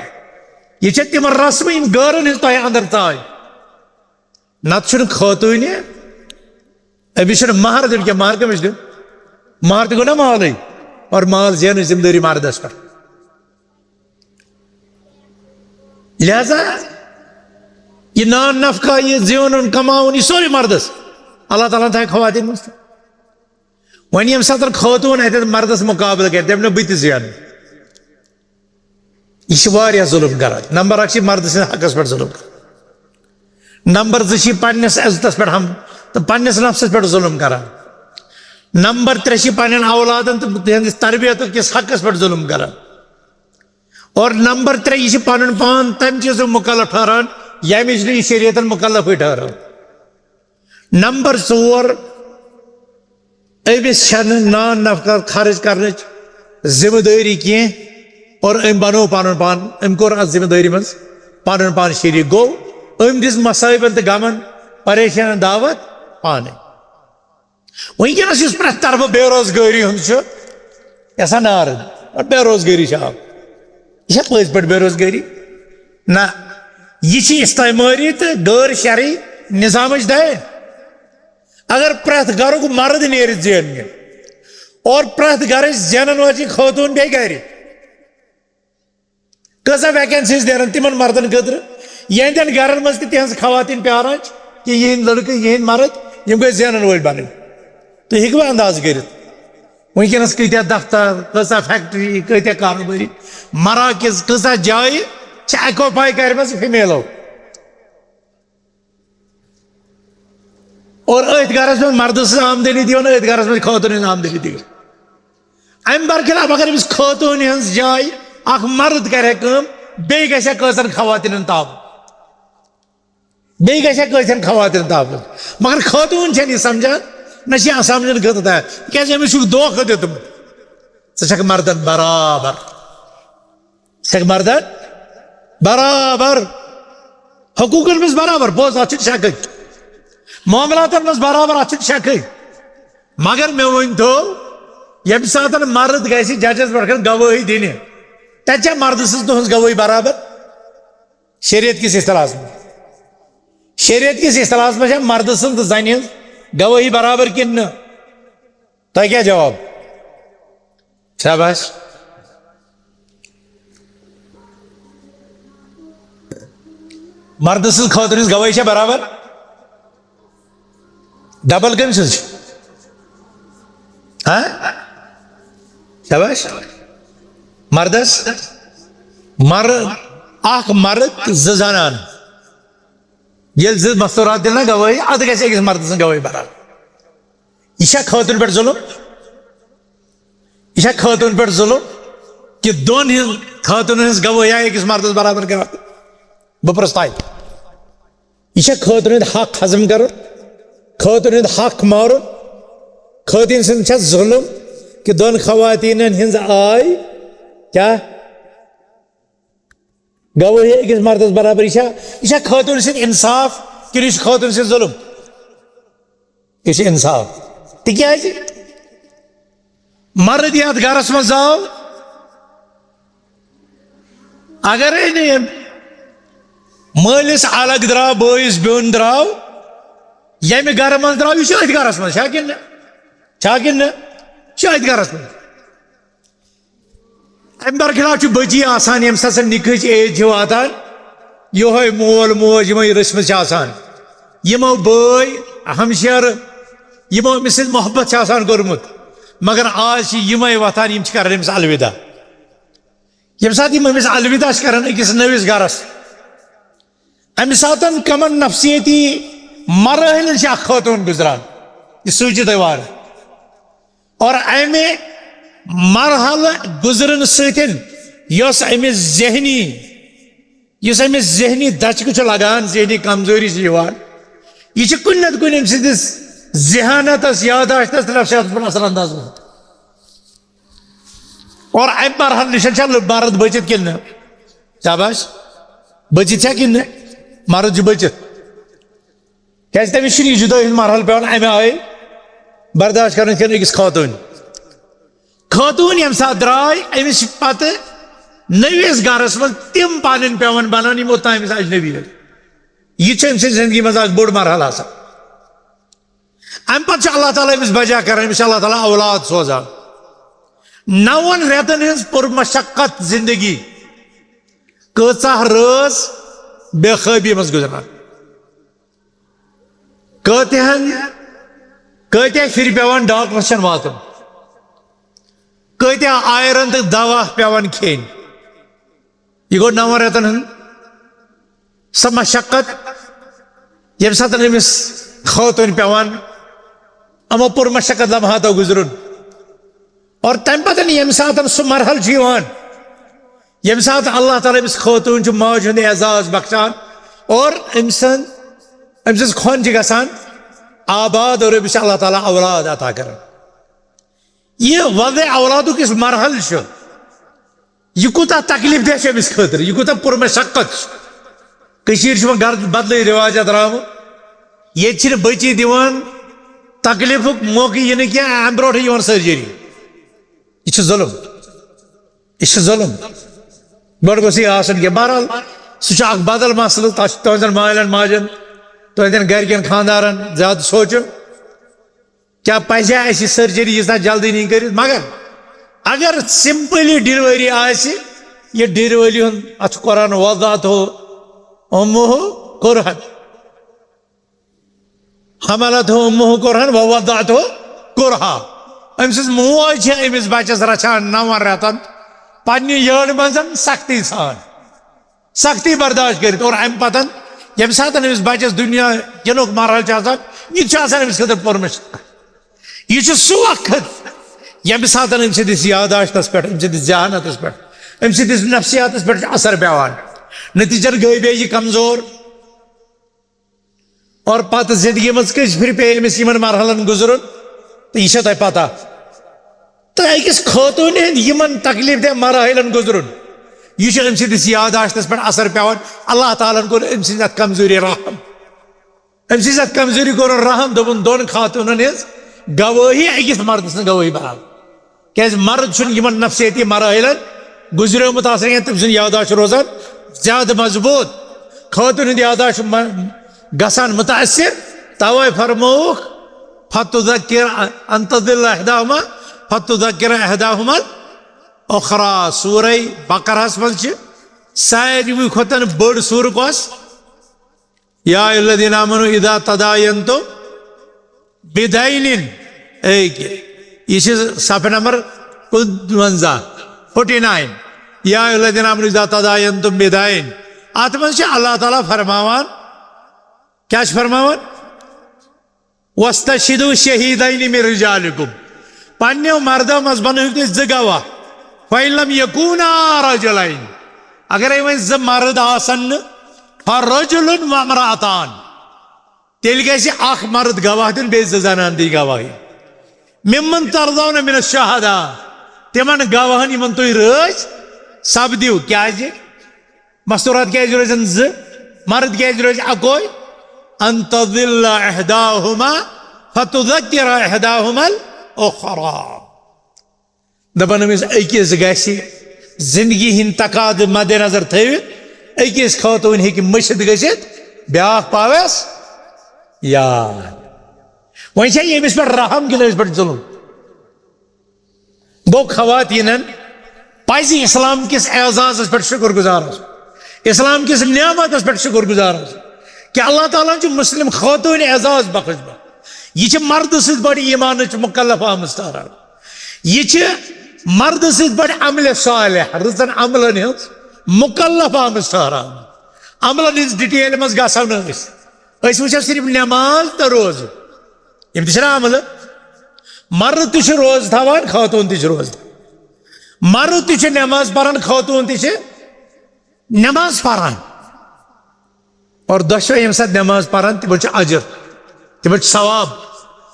یہِ چھےٚ تِمن رسمہٕ، یِم غٲرن ہٕنٛز تۄہہِ اندر ژاے۔ نتہٕ چھُنہٕ خٲطوٗنہِ، أمِس چھُنہٕ مہر دیُن کینٛہہ۔ مہر کٔمِس دیُن؟ مہر تہِ گوٚو نا مالٕے، اور مال زینٕچ ذمہٕ دٲری مردس پٮ۪ٹھ۔ لہذا یہِ نان نفقہ، یہِ زینُن کماوُن، یہِ سورُے مردس۔ اللہ تعالیٰ ہن تھایہِ خواتین منٛز تہِ۔ وۄنۍ ییٚمہِ ساتہٕ خاتوٗن اَتٮ۪تھ مردس مقابلہٕ کرِ، دَپہِ نہٕ بہٕ تہِ زینہٕ، یہِ چھِ واریاہ ظُلُم کران۔ نمبر اکھ چھِ مردٕ سٕنٛدِس حقس پٮ۪ٹھ ظُلُم کران۔ نمبر زٕ چھِ پننِس عزتس پٮ۪ٹھ ہم تہٕ پننِس نفسس پٮ۪ٹھ ظُلُم کران۔ نمبر ترٛےٚ چھِ پننٮ۪ن اولادن تہٕ تِہنٛدِس تربیتُک کِس حقس پٮ۪ٹھ ظُلُم کران۔ اور نمبر ترٛےٚ، یہِ چھِ پنُن پان تمہِ چیٖزُک مُکلف ٹھہران، ییٚمِچ نہٕ یہِ شریعتن مُکلفٕے ٹھہرٲو۔ نمبر ژور، أمِس چھَنہٕ نان نفقہ خرٕچ کرنٕچ ذمہٕ دٲری کینٛہہ، اور أمۍ بنوو پنُن پان، أمۍ کوٚر اتھ ذمہٕ دٲری منٛز پنُن پان شریٖک۔ گوٚو، أمۍ دِژ مصٲیبن تہٕ غمن، پریشانن دعوت پانے۔ وٕنکیٚنس یُس پرٛٮ۪تھ طرفہٕ بے روزگٲری ہُنٛد چھُ یہِ ہسا نارٕ، بے روزگٲری چھِ عام۔ یہِ چھا پٔزۍ پٲٹھۍ بے روزگٲری؟ نہ، یہِ چھِ استعمٲری تہٕ غٲر شرعی نظامٕچ دارِ۔ اگر پرٛٮ۪تھ گرُک مرد نیرِ زیننہِ اور پرٛٮ۪تھ گرٕچ زینن واجیٚنۍ خاتوٗن بیٚیہِ گرِ، کۭژاہ vacancies نیرن تِمن مردن خٲطرٕ، یِہنٛدٮ۪ن گرن منٛز تہِ تِہنٛز خواتین پیاران چھِ کہِ یِہنٛدۍ لڑکہٕ، یِہنٛدۍ مرد، یِم گٔژھۍ زینن وٲلۍ بنٕنۍ۔ تُہۍ ہیٚکِوا انداز کٔرِتھ؟ وٕنکیٚنس کۭتیاہ دفتر، کۭژاہ فیکٹری، کۭتیاہ کاروبٲری مراکز، کۭژاہ جایہِ چھِ occupy کرِمژٕ femaleو؟ اور أتھۍ گرس منٛز مردٕ سٕنٛز آمدنی دِوان، أتھۍ گرس منٛز خٲطرٕ ہٕنٛز آمدنی دِوان۔ امہِ برخلاف اگر أمِس خٲتوٗنہِ ہٕنٛز جاے اکھ مرد کرِ ہا کٲم، بیٚیہِ گژھِ ہا کٲژن خواتینن تاپھ، بیٚیہِ گژھِ ہا کٲژن خواتینن تاپھ۔ مگر خٲتوٗن چھنہٕ یہِ سمجھان، نہ چھِ یہِ سمجھنہٕ خٲطرٕ تیار، تِکیازِ أمِس چھُکھ دھوکہٕ دیُتمُت۔ ژٕ چھکھ مردن برابر، ژٕ چھکھ مردن برابر، حقوٗقن منٛز برابر۔ بوز، اتھ چھُنہٕ شکٕے۔ معاملاتن منٛز برابر، اتھ چھُنہٕ شکٕے۔ مگر مےٚ ؤنۍ تو، ییٚمہِ ساتہٕ مرد گژھِ ججس پٮ۪ٹھ کانٛہہ گوٲہی دِنہِ، تتہِ چھا مردٕ سٕنٛز تُہنٛز گوٲہی برابر؟ شریعت کِس اصطلاحس منٛز، شریعت کِس اصطلاحس منٛز چھا مردٕ سٕنٛز تہٕ زنہِ ہٕنٛز گوٲہی برابر کِنہٕ نہٕ؟ تۄہہِ کیٛاہ جواب؟ شاباش۔ مردٕ سٕنٛز خٲطرٕ ہٕنٛز گوٲہی چھےٚ برابر؟ ڈبل کٔمۍ سٕنٛز چھِ؟ ہاں؟ شاباش۔ مردس، مر-، اکھ مرد تہٕ زٕ زنان۔ ییٚلہِ زٕ مستورات دِنۍ نا گوٲہی، ادٕ گژھِ أکِس مردٕ سٕنٛز گوٲہی برابر۔ یہِ چھا خٲطرٕ پٮ۪ٹھ ظلم؟ یہِ چھا خٲطرَن پٮ۪ٹھ ظلم کہِ دۄن ہٕنٛز، خٲطرَن ہٕنٛز گوٲہی آیہِ أکِس مردَس برابر کرنہٕ؟ بہٕ پرٛژھٕ تۄہہِ، یہِ چھا خٲطرَن ہُنٛد حق ہضم کرُن؟ خٲطرَن ہُنٛد حق مارُن؟ خٲطرَن سٕنٛز چھا ظلم کہِ دۄن خواتیٖنَن ہٕنٛز آے کیٛاہ گوٲہی أکِس مردَس برابر؟ یہِ چھا، یہِ چھا خٲطرَن سۭتۍ انصاف کِنہٕ یہِ چھُ خٲطرَن سۭتۍ ظلم؟ یہِ چھُ انصاف۔ تِکیٛازِ مرد یتھ گرس منٛز آو، اگرے نہٕ أمۍ مٲلِس الگ درٛاو، بٲیِس بیوٚن درٛاو، ییٚمہِ گرٕ منٛز درٛاو، یہِ چھُ أتھۍ گرس منٛز، چھا کِنہٕ نہٕ؟ چھا کِنہٕ نہٕ؟ یہِ چھُ أتھۍ گرس منٛز۔ امہِ برخلاف چھُ بچی آسان، ییٚمہِ ساتہٕ سۄ نِکہٕچ ایج چھِ واتان، یِہوٚے مول موج یِمَے رٔچھمٕژ چھِ آسان، یِمو بٲے ہمشیرٕ، یِمو أمِس سۭتۍ محبت چھِ آسان کوٚرمُت، مگر آز چھِ یِمَے وۄتھان، یِم چھِ کران أمِس الوداع۔ ییٚمہِ ساتہٕ یِم أمِس الوداع چھِ کران أکِس نٔوِس گرس، امہِ ساتن کمن نفسیٲتی مراحلن چھِ اکھ خاتوٗن گُزران، یہِ سوٗنٛچِو تُہۍ وارٕ۔ اور امہِ مرحلہٕ گُزرنہٕ سۭتۍ یۄس أمِس ذہنی، یُس أمِس ذہنی دھچکہٕ چھُ لگان، ذہنی کمزوری چھِ یِوان، یہِ چھِ کُنہِ نتہٕ کُنہِ أمۍ سٕنٛدِس ذہانتس، یاداشتس تہٕ نفسیاتس پٮ۪ٹھ اثر انداز گژھان۔ اور امہِ مرحلہٕ نِش چھا مرد بٔچِتھ کِنہٕ نہٕ؟ شاباش۔ بٔچِتھ چھا کِنہٕ نہٕ؟ مرد چھُ بٔچِتھ۔ کیازِ تٔمِس چھُنہٕ یہِ جُدٲیی ہُنٛد مرحلہٕ پٮ۪وان امہِ آیہِ برداشت کرُن کِنہٕ أکِس خاتوٗنۍ۔ خاتوٗن ییٚمہِ ساتہٕ درٛاے، أمِس چھِ پتہٕ نٔوِس گرس منٛز تِم پنٕنۍ پٮ۪وان بناوٕنۍ، یِم اوٚتام أمِس اجنبی ٲسۍ۔ یہِ چھُ أمۍ سٕنٛدِ زندگی منٛز اکھ بوٚڑ مرحلہٕ آسان۔ امہِ پتہٕ چھُ اللہ تعالیٰ أمِس بجا کران، أمِس چھُ اللہ تعالیٰ اولاد سوزان۔ نون رٮ۪تن ہٕنٛز پُرمشقت زندگی کۭژاہ رٲژ بے خوٲبی منٛز گُزران؟ کۭتیاہن، کۭتیاہ پھِرِ پٮ۪وان ڈاکٹرس چھَنہٕ واتُن؟ کۭتیاہ آیرن تہٕ دوا پٮ۪وان کھیٚنۍ؟ یہِ گوٚو نَوَن رٮ۪تن ہُنٛد سۄ مشقت، ییٚمہِ ساتہٕ أمِس خٲطوٗنۍ پٮ۪وان یِمو پُرمشقت لمحاتو گُزرُن۔ اور تَمہِ پتہٕ ییٚمہِ ساتہٕ سُہ مرحلہٕ چھُ یِوان، ییٚمہِ ساتہٕ اللہ تعالیٰ أمِس خٲطوٗنۍ چھُ ماجہِ ہُنٛد اعزاز بخشان اور أمۍ سٕنٛد، أمۍ سٕنٛز کھۄن چھِ گژھان آباد اور أمِس چھِ اللہ تعالیٰ اولاد عطا کران۔ یہِ وضع اولادُک یُس مرحلہٕ چھُ، یہِ کوٗتاہ تکلیف دہ چھُ أمِس خٲطرٕ، یہِ کوٗتاہ پُرمشقت چھُ۔ کٔشیٖرِ چھُ وۄنۍ گرٕ بدلٕے رِواجہ درٛامُت۔ ییٚتہِ چھِنہٕ بٔچی دِوان تکلیفُک موقعہٕ یِنہٕ کینٛہہ، اَمہِ برونٛٹھٕے یِوان سرجری۔ یہِ چھُ ظُلُم۔ یہِ چھُ ظُلُم۔ گۄڈٕ گوٚژھ یہِ آسُن کینٛہہ۔ بہرحال، سُہ چھُ اکھ بدل مسلہٕ۔ تَتھ چھُ تُہنٛزن مالٮ۪ن ماجن، تُہنٛدٮ۪ن گرِکٮ۪ن خانٛدارن زیادٕ سونٛچُن۔ کیٛاہ پزِ اَسہِ یہِ سرجری ییٖژاہ جلدی نِنۍ کٔرِتھ؟ مگر اگر سمپلی ڈیلیوری آسہِ، یہِ ڈیلیوری ہُنٛد، اَتھ چھُ قرآن وضعتہ امہ کرہن، حملتہ امہ کرہن و وضعتہ کرہا۔ أمۍ سٕنٛز موج چھےٚ أمِس بچس رچھان نون رٮ۪تن پننہِ یٔڈ منٛز سختی سان۔ سختی برداشت کٔرِتھ۔ اور امہِ پتن ییٚمہِ ساتن أمِس بچس دُنیا یِنُک مرحلہٕ چھُ آسان، یہِ تہِ چھُ آسان أمِس خٲطرٕ پوٚرمُت۔ یہِ چھُ سُہ وقت ییٚمہِ ساتن أمۍ سٕنٛدِس یاداشتس پٮ۪ٹھ، أمۍ سٕنٛدِس ذہانتس پٮ۪ٹھ، أمۍ سٕنٛدِس نفسیاتس پٮ۪ٹھ چھُ اثر پٮ۪وان۔ نتیٖجن گٔے بیٚیہِ یہِ کمزور۔ اور پتہٕ زندگی منٛز کٔژِ پھِرِ پیٚیہِ أمِس یِمن مرحلن گُزرُن، تہٕ یہِ چھےٚ تۄہہِ پتہ۔ تہٕ أکِس خٲتوٗنہِ ہٕنٛدۍ یِمن تکلیف دہ مراحلن گُزرُن، یہِ چھُ أمۍ سٕنٛدِس یاداشتس پٮ۪ٹھ اثر پٮ۪وان۔ اللہ تعالیٰ ہن کوٚر أمۍ سٕنٛدِ اَتھ کمزوری رحم۔ أمۍ سٕنٛز اَتھ کمزوری کوٚرُن رحم، دوٚپُن، دۄن خاتوٗنن ہٕنٛز گوٲہی أکِس مردٕ سٕنٛز گوٲہی برابر۔ کیٛازِ مرد چھُنہٕ یِمن نفسیٲتی مراحلن گُزریومُت آسان کینٛہہ، تٔمۍ سُنٛد یاداشت چھُ روزان زیادٕ مضبوٗط۔ خاتوٗن ہُنٛد یاداشت چھُ م-، گژھان مُتٲثِر، توے فرمووُکھ، "فتذکر ان تضل احداہما، فتذکر احداہما الاخری۔" سورہ بقرہس منٛز چھِ ساروی کھۄتہٕ بٔڑ سورہ کۄس؟ یا ایھا الذین آمنوا اذا تداینتم بدین، اے کہِ، یہِ چھِ صفحہ نمبر کُنوَنزاہ، فورٹی نائن۔ یا ایھا الذین آمنوا اذا تداینتم بدین۔ اتھ منٛز چھِ اللہ تعالیٰ فرماوان، کیٛاہ چھِ فرماوان؟ "واستشہدوا شہیدین من رجالکم"۔ پننیو مردو منٛز بنٲوِو تُہۍ زٕ گواہ۔ "فإن لم یکونا رجلین"، اگرے وۄنۍ زٕ مرد آسن نہٕ، "فرجل وامرأتان"، تیٚلہِ گژھِ اکھ مرد گواہ دیُن، بیٚیہِ زٕ زنان دِنۍ گواہی۔ "ممن ترضون من الشہداء"، تِمن گواہن یِمن تُہۍ رٲضۍ سپدِو۔ کیٛازِ؟ مستورات کیٛازِ روزن زٕ؟ مرد کیٛازِ روزِ اکوے؟ "ان تضل احداہما فتذکر احداہما الاخری"۔ دپان ٲسۍ، أکِس گژھِ زندگی ہٕنٛدۍ تقاضہٕ مد نظر تھٲوِتھ، أکِس خاتوٗن ہیٚکہِ مٔشِتھ گٔژھِتھ، بیٛاکھ پاوٮ۪س یاد۔ وۄنۍ چھا ییٚمِس پٮ۪ٹھ رحم کِنہٕ أمِس پٮ۪ٹھ ظلم؟ گوٚو، خواتیٖنن پزِ اسلام کِس اعزازس پٮ۪ٹھ شُکر گُزار آسُن، اسلام کِس نعمتس پٮ۪ٹھ شُکر گُزار آسُن کہِ اللہ تعالیٰ ہن چھُ مسلم خاتوٗن اعزاز بخشمُت۔ یہِ چھِ مردٕ سۭتۍ بڑِ ایمانٕچ مکلف آمٕژ ٹھہراونہٕ۔ یہِ چھِ مردٕ سۭتۍ بڑِ عملِ صالح، رٕژن عملن ہٕنٛز مکلف آمٕژ ٹھہراونہٕ۔ عملن ہٕنٛز ڈیٹیل منٛز گژھو نہٕ أسۍ، أسۍ وٕچھو صرف نماز تہٕ روزٕ۔ یِم تہِ چھِنہ عملہٕ؟ مرد تہِ چھُ روزٕ تھاوان، خاتوٗن تہِ چھِ روزٕ تھاوان۔ مرد تہِ چھُ نماز پران، خاتوٗن تہِ چھِ نماز پران۔ اور دۄشوے ییٚمہِ ساتہٕ نماز پران، تِمن چھُ اجر، تِمن چھُ ثواب،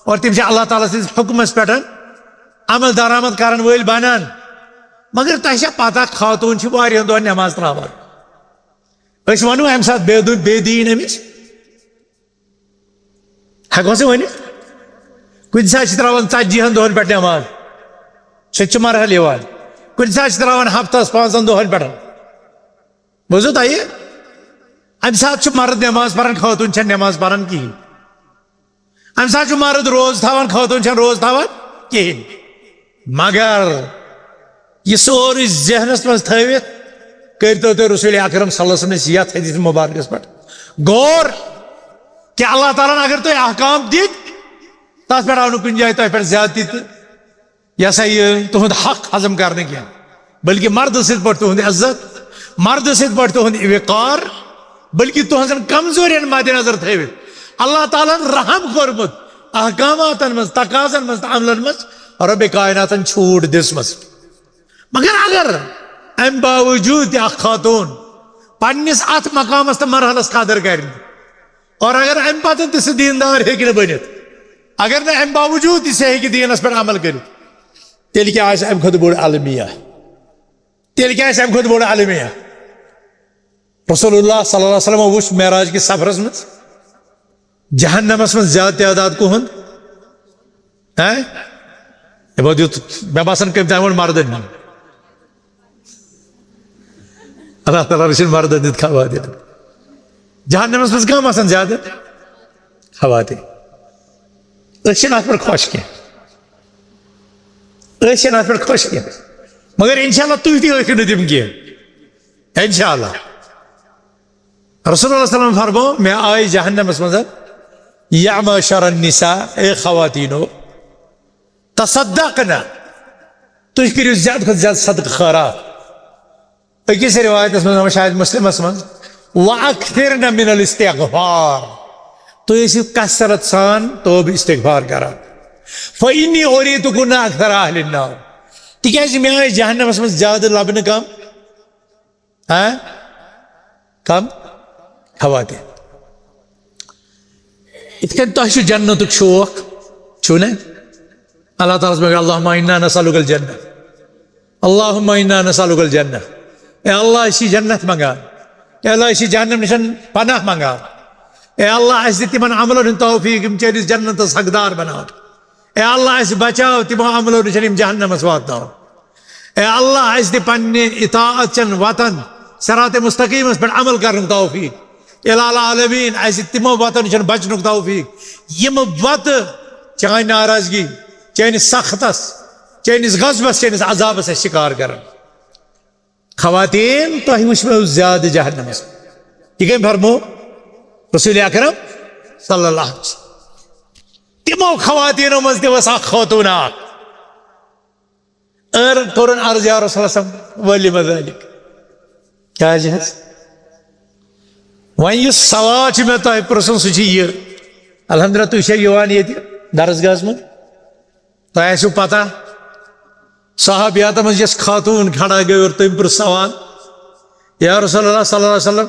اور تِم چھِ اللہ تعالیٰ سٕنٛدِس حُکمس پٮ۪ٹھ عمل درآمد کرن وٲلۍ بنان۔ مگر تۄہہِ چھا پتہ، خاتوٗن چھِ واریاہن دۄہن نماز تراوان۔ أسۍ ونو امہِ ساتہٕ بے دُ-، بے دیٖن أمِس؟ ہٮ۪کو سا ؤنِتھ؟ کُنہِ ساتہٕ چھِ ترٛاوان ژتجی ہن دۄہن پٮ۪ٹھ نٮ۪ماز، سُہ تہِ چھُ مرحلہٕ یِوان۔ کُنہِ ساتہٕ چھِ ترٛاوان ہفتس پانٛژن دۄہن پٮ۪ٹھ۔ بوٗزوٕ تۄہہِ؟ امہِ ساتہٕ چھُ مرد نٮ۪ماز پران، خٲطوٗن چھَنہٕ نٮ۪ماز پران کِہیٖنۍ۔ امہِ ساتہٕ چھُ مرد روزٕ تھاوان، خٲطوٗن چھَنہٕ روزٕ تھاوان کِہیٖنۍ۔ مگر یہِ سورُے ذہنس منٛز تھٲوِتھ کٔرۍتو تُہۍ رسول اکرم صلی اللہ علیہ وسلم سٕنٛدِس یتھ حدیث مبارکس پٮ۪ٹھ غور کہِ اللہ تعالیٰ ہن اگر تۄہہِ احکام دِتۍ، تتھ پٮ۪ٹھ آو نہٕ کُنہِ جایہِ تۄہہِ پٮ۪ٹھ زیادتی تہٕ یہِ ہسا یہِ تُہُنٛد حق ہضم کرنہٕ کینٛہہ، بلکہِ مردٕ سٕنٛدۍ پٲٹھۍ تُہُنٛد عزت، مردٕ سٕنٛدۍ پٲٹھۍ تُہُنٛد وقار، بلکہِ تُہنٛزن کمزورین مد نظر تھٲوِتھ اللہ تعالیٰ ہن رحم کوٚرمُت احکاماتن منٛز، تقاضن منٛز تہٕ عملن منٛز رب کائناتن چھوٗٹ دِژمٕژ۔ مگر اگر امہِ باوجوٗد تہِ اکھ خاتوٗن پننِس اتھ مقامس تہٕ مرحلس قدر کرِ نہٕ، اور اگر امہِ پتہٕ تہِ سُہ دیٖندار ہیٚکہِ نہٕ بٔنِتھ، اگر نہٕ امہِ باوجوٗد تہِ سُہ ہیٚکہِ دیٖنس پٮ۪ٹھ عمل کٔرِتھ، تیٚلہِ کیٛاہ آسہِ امہِ کھۄتہٕ بوٚڑ المیہ؟ تیٚلہِ کیٛاہ آسہِ امہِ کھۄتہٕ بوٚڑ المیہ؟ رسول اللہ صلی اللہ علیہ وسلم وُچھ معراج کِس سفرس منٛز جہنمس منٛز زیادٕ تعداد کُہُنٛد؟ ہہ؟ یِمو دیُت، مےٚ باسان، کٔمۍ تام ووٚن مردن۔ اللہ تعالیٰ رٔچھِن مردن دیُت خواتین۔ جہنمس منٛز کم آسان زیادٕ؟ خواتین۔ أسۍ چھِنہٕ اتھ پٮ۪ٹھ خۄش کینٛہہ۔ أسۍ چھِنہٕ اتھ پٮ۪ٹھ خۄش کینٛہہ۔ مگر انشاءاللہ تُہۍ تہِ ٲسِو نہٕ تِم کینٛہہ۔ انشاءاللہ۔ رسول اللہ صلی اللہ علیہ وسلم فرمو، مےٚ آیہِ جہنمس منٛز، یا معشر النساء، اے خواتینو، تصدقن، تُہۍ کٔرِو زیادٕ کھۄتہٕ زیادٕ صدقہٕ خٲرات۔ أکِس رِوایتَس منٛز، شاید مُسلِمَس منٛز، وَأَكْثِرْنَ مِنَ الْاِسْتِغْفَارِ، تُہۍ ٲسِو کثرت سان توبہٕ استغفار کران۔ فَإِنِّي أُرِيتُكُنَّ أَكْثَرَ أَهْلِ النَّارِ، تِکیٛازِ مےٚ آیہِ جہنمَس منٛز زیادٕ لَبنہٕ کم، ہاں؟ کم؟ خواتین۔ یِتھ کٔنۍ تۄہہِ چھُ جنتُک شوق، چھُو نہ؟ اللہ تعالیٰ ہَس منٛگِو، اللہم انا نسألک الجنہ، اللہم انا نسألک الجنہ۔ اے اللہ، أسۍ چھِ جنت منٛگان۔ اے اللہ، أسۍ چھِ جہنم نِش پناہ منٛگان۔ اے اللہ، اَسہِ دِ تِمن عملن ہُنٛد توفیٖق، یِم چٲنِس جنتس حقدار بناون۔ اے اللہ، اَسہِ بچاو تِمو عملو نِش، یِم جہنمس واتناون۔ اے اللہ، اَسہِ دِ پننہِ اطاعت چٮ۪ن وتن، صراط مستقیمس پٮ۪ٹھ عمل کرنُک توفیٖق۔ الہ العالمین، اَسہِ دِ تِمو وتن نِش بچنُک توفیٖق، یِم وتہٕ چٲنۍ ناراضگی، چٲنِس سختس، چٲنِس غضبس، چٲنِس عذابس اَسہِ شکار کرن۔ خواتین، تۄہہِ وٕچھوٕ زیادٕ جہنمس۔ یہِ کٔمۍ فرمو؟ رسول اکرم صلی اللہ علیہ وسلم۔ تِمو خواتینو منٛز تہِ ٲس اکھ خاتوٗن اکھ۔ أر-، کوٚرُن عرض، یا رسول اللہ صلی اللہ علیہ وسلم، ولم ذلک؟ کیٛازِ حظ؟ وۄنۍ یُس سوال چھُ مےٚ تۄہہِ پرٛژھُن، سُہ چھُ یہِ، الحمدللہ، تُہۍ چھِو یِوان ییٚتہِ درسگاہس منٛز، تۄہہِ آسِوٕ پتہ، صحابیاتن منٛز یۄس خاتوٗن کھڑا گٔے اور تٔمۍ پرٛژھ سوال، یا رسول اللہ صلی اللہ علیہ وسلم،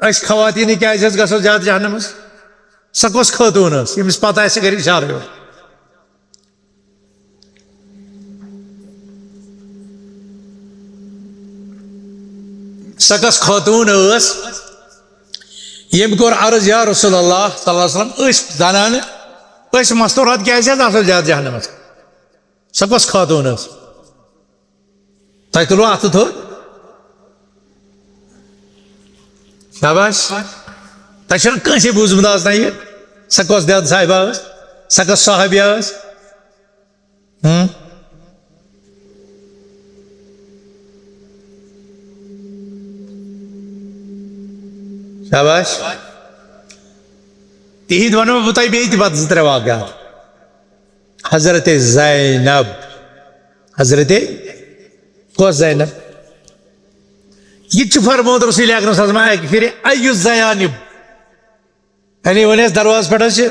أسۍ خواتیٖنٕے کیٛازِ حظ گژھو زیادٕ جہنمس؟ سۄ کۄس خاتوٗن ٲس، ییٚمِس پتہ آسہِ، سۄ کرِ اِشارٕ یورٕ۔ سۄ کۄس خاتوٗن ٲس، ییٚمۍ کوٚر عرض، یا رسول اللہ صلی اللہ علیہ وسلم، أسۍ زنانہٕ، أسۍ مستورات کیٛازِ حظ آسو زیادٕ جہنمس؟ سۄ کۄس خاتوٗن ٲس؟ تۄہہِ تُلوٕ اَتھٕ تھوٚد؟ شاباش۔ تۄہہِ چھُنہٕ کٲنٛسے بوٗزمُت آز تام یہِ؟ سۄ کۄس دٮ۪د صاحبہ ٲس؟ سۄ کۄس صحابیہ ٲس؟ ہُم؟ شاباش۔ تِہِنٛدۍ وَنو بہٕ تۄہہِ بیٚیہِ تہِ پَتہٕ زٕ ترٛےٚ واقعات۔ حضرت زینب۔ حضرت کۄس زینب؟ یہِ تہِ چھُ فرمومُت رسول اکرم صلی اللہ علیہ وسلم اَکہِ پھِرِ، "ایُّ الزیانب؟" یعنی وۄنۍ ٲس دروازٕ پٮ۪ٹھ حظ چھِ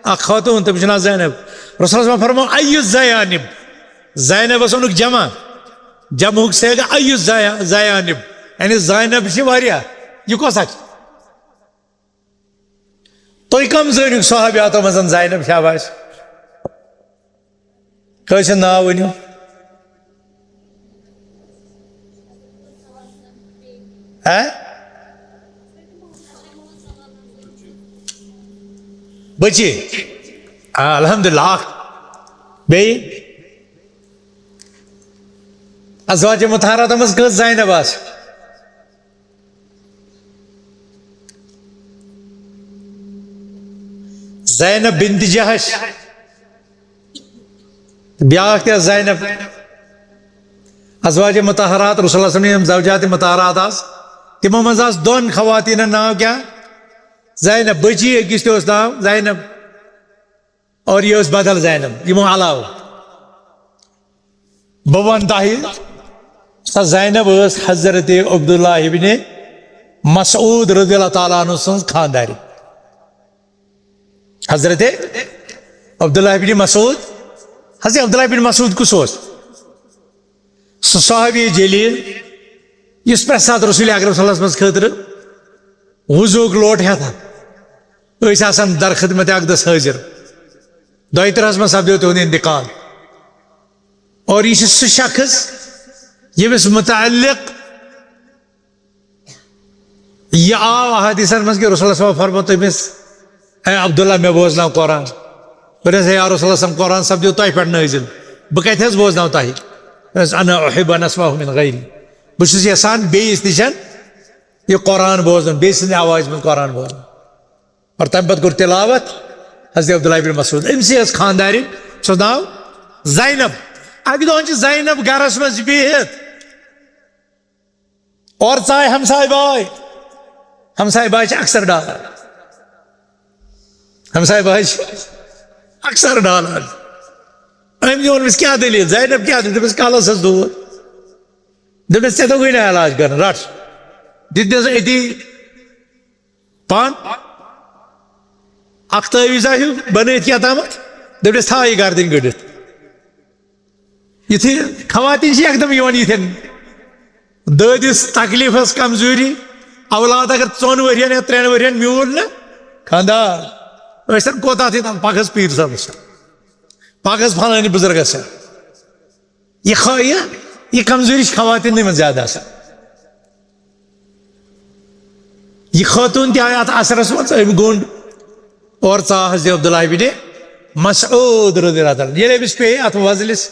اکھ خاتوٗن، تٔمِس چھُ ناو زینب۔ رسول صلی اللہ علیہ وسلم فرموو، "ایُّ الزیانب؟" زینبس اوٚنُکھ جمع، جمعُک صیغہ، "ایُّ الزیا-، زیانب؟" یعنی زینب چھِ واریاہ، یہِ کۄس اکھ چھِ؟ تُہۍ کم زٲنِو صحابیاتو منٛز زینب؟ شاباش۔ کٲنٛسہِ ہُنٛد ناو ؤنِو۔ ہہ؟ بٔچی۔ آ، الحمدللہ، اکھ۔ بیٚیہِ؟ ازواج مطہراتو منٛز کٔژ زینب آسہٕ؟ زینب بنت جحش، بیٛاکھ تہِ ٲس زینب۔ ازواج مطہرات، رسول اللہ صلی اللہ علیہ وسلم یِم زوجات مطہرات آسہٕ، تِمو منٛز آسہٕ دۄن خواتیٖنن ناو کیٛاہ؟ زینب۔ بٔچی أکِس تہِ اوس ناو زینب۔ اور یہِ ٲس بدل زینب، یِمو علاوٕ۔ بہٕ وَنہٕ تۄہہِ، سۄ زینب ٲس حضرت عبداللہ ابن مسعود رضی اللہ تعالیٰ عنہ سٕنٛز خانٛدارِنۍ۔ حضرت عبداللہ ابن مسعود، حضرت عبداللہ ابن مسعود کُس اوس؟ سُہ صحابی جلیل، یُس پرٛٮ۪تھ ساتہٕ رسول اکرم صلی اللہ علیہ وسلم خٲطرٕ وضوٗک لوٹ ہٮ۪تھ ٲسۍ آسان در خدمت اقدس حٲضِر۔ دۄیہِ ترٕٛہس منٛز سپدیو تِہُنٛد انتقال۔ اور یہِ چھُ سُہ شخص ییٚمِس متعلق یہِ آو احادیثن منٛز کہِ رسول اللہ صلی اللہ علیہ وسلم فرموو تٔمِس، "اے عبداللہ، مےٚ بوزناو قرآن۔" دوٚپنس، "ہے یا رسول اللہ صلی اللہ علیہ وسلم، قرآن سپدیو تۄہہِ پٮ۪ٹھ نٲزِل، بہٕ کتہِ حظ بوزناو تۄہہِ؟" دوٚپنس، "انا احب ان اسمعہ من غیری۔" بہٕ چھُس یژھان بیٚیِس نِش یہِ قرآن بوزُن، بیٚیہِ سٕنٛدِ آوازِ منٛز قرآن بوزُن۔ اور تَمہِ پَتہٕ کوٚر تِلاوت حضرت عبداللہ ابن مسعود۔ أمۍ سٕے ٲس خانٛدارِنۍ، سُہ ناو زینب۔ اَکہِ دۄہ چھِ زینب گرس منٛز بِہِتھ، اورٕ ژاے ہمساے باے۔ ہمساے باے چھِ اکثر ڈالان۔ ہمساے باے چھِ اکثر ڈالان۔ أمۍ ووٚن أمِس، "کیٛاہ دٔلیٖل زینب، کیٛاہ دٔلیٖل؟" دوٚپمَس، "کَلَس حظ دود۔" دوٚپمَس، "ژےٚ دوٚپُے نہ علاج کَرُن، رَٹ۔" دِتنَس أتی پَن، اَکھ تٲویٖزا ہیوٗ بَنٲیِتھ کیٛاہ تامَتھ، دوٚپنَس، "تھاو یہِ گردٕنۍ گٔنٛڈِتھ۔" یُتھُے خواتیٖن چھِ یَکدَم یِوان یِتھٮ۪ن، دٲدِس تکلیٖفَس، کمزوٗری، اولاد اگر ژۄن ؤرِین یا ترٛٮ۪ن ؤرِین میوٗل نہٕ، خانٛدار ٲسۍتَن کوتاہ تہِ تام، پَکھ حظ پیٖر صٲبَس، پَکھ حظ فلٲنہِ بُزرگَس۔ یہِ خا-، یہِ، یہِ کمزوٗری چھِ خواتیٖنٕے منٛز زیادٕ آسان۔ یہِ خاتوٗن تہِ آیہِ اَتھ عصرَس منٛز، أمۍ گوٚنٛڈ اورٕ ژاو حضرت عبداللہ ابن مسعود رضی اللہ تعالیٰ عنہ۔ ییٚلہِ أمِس پیٚیہِ اَتھ وۄزلِس،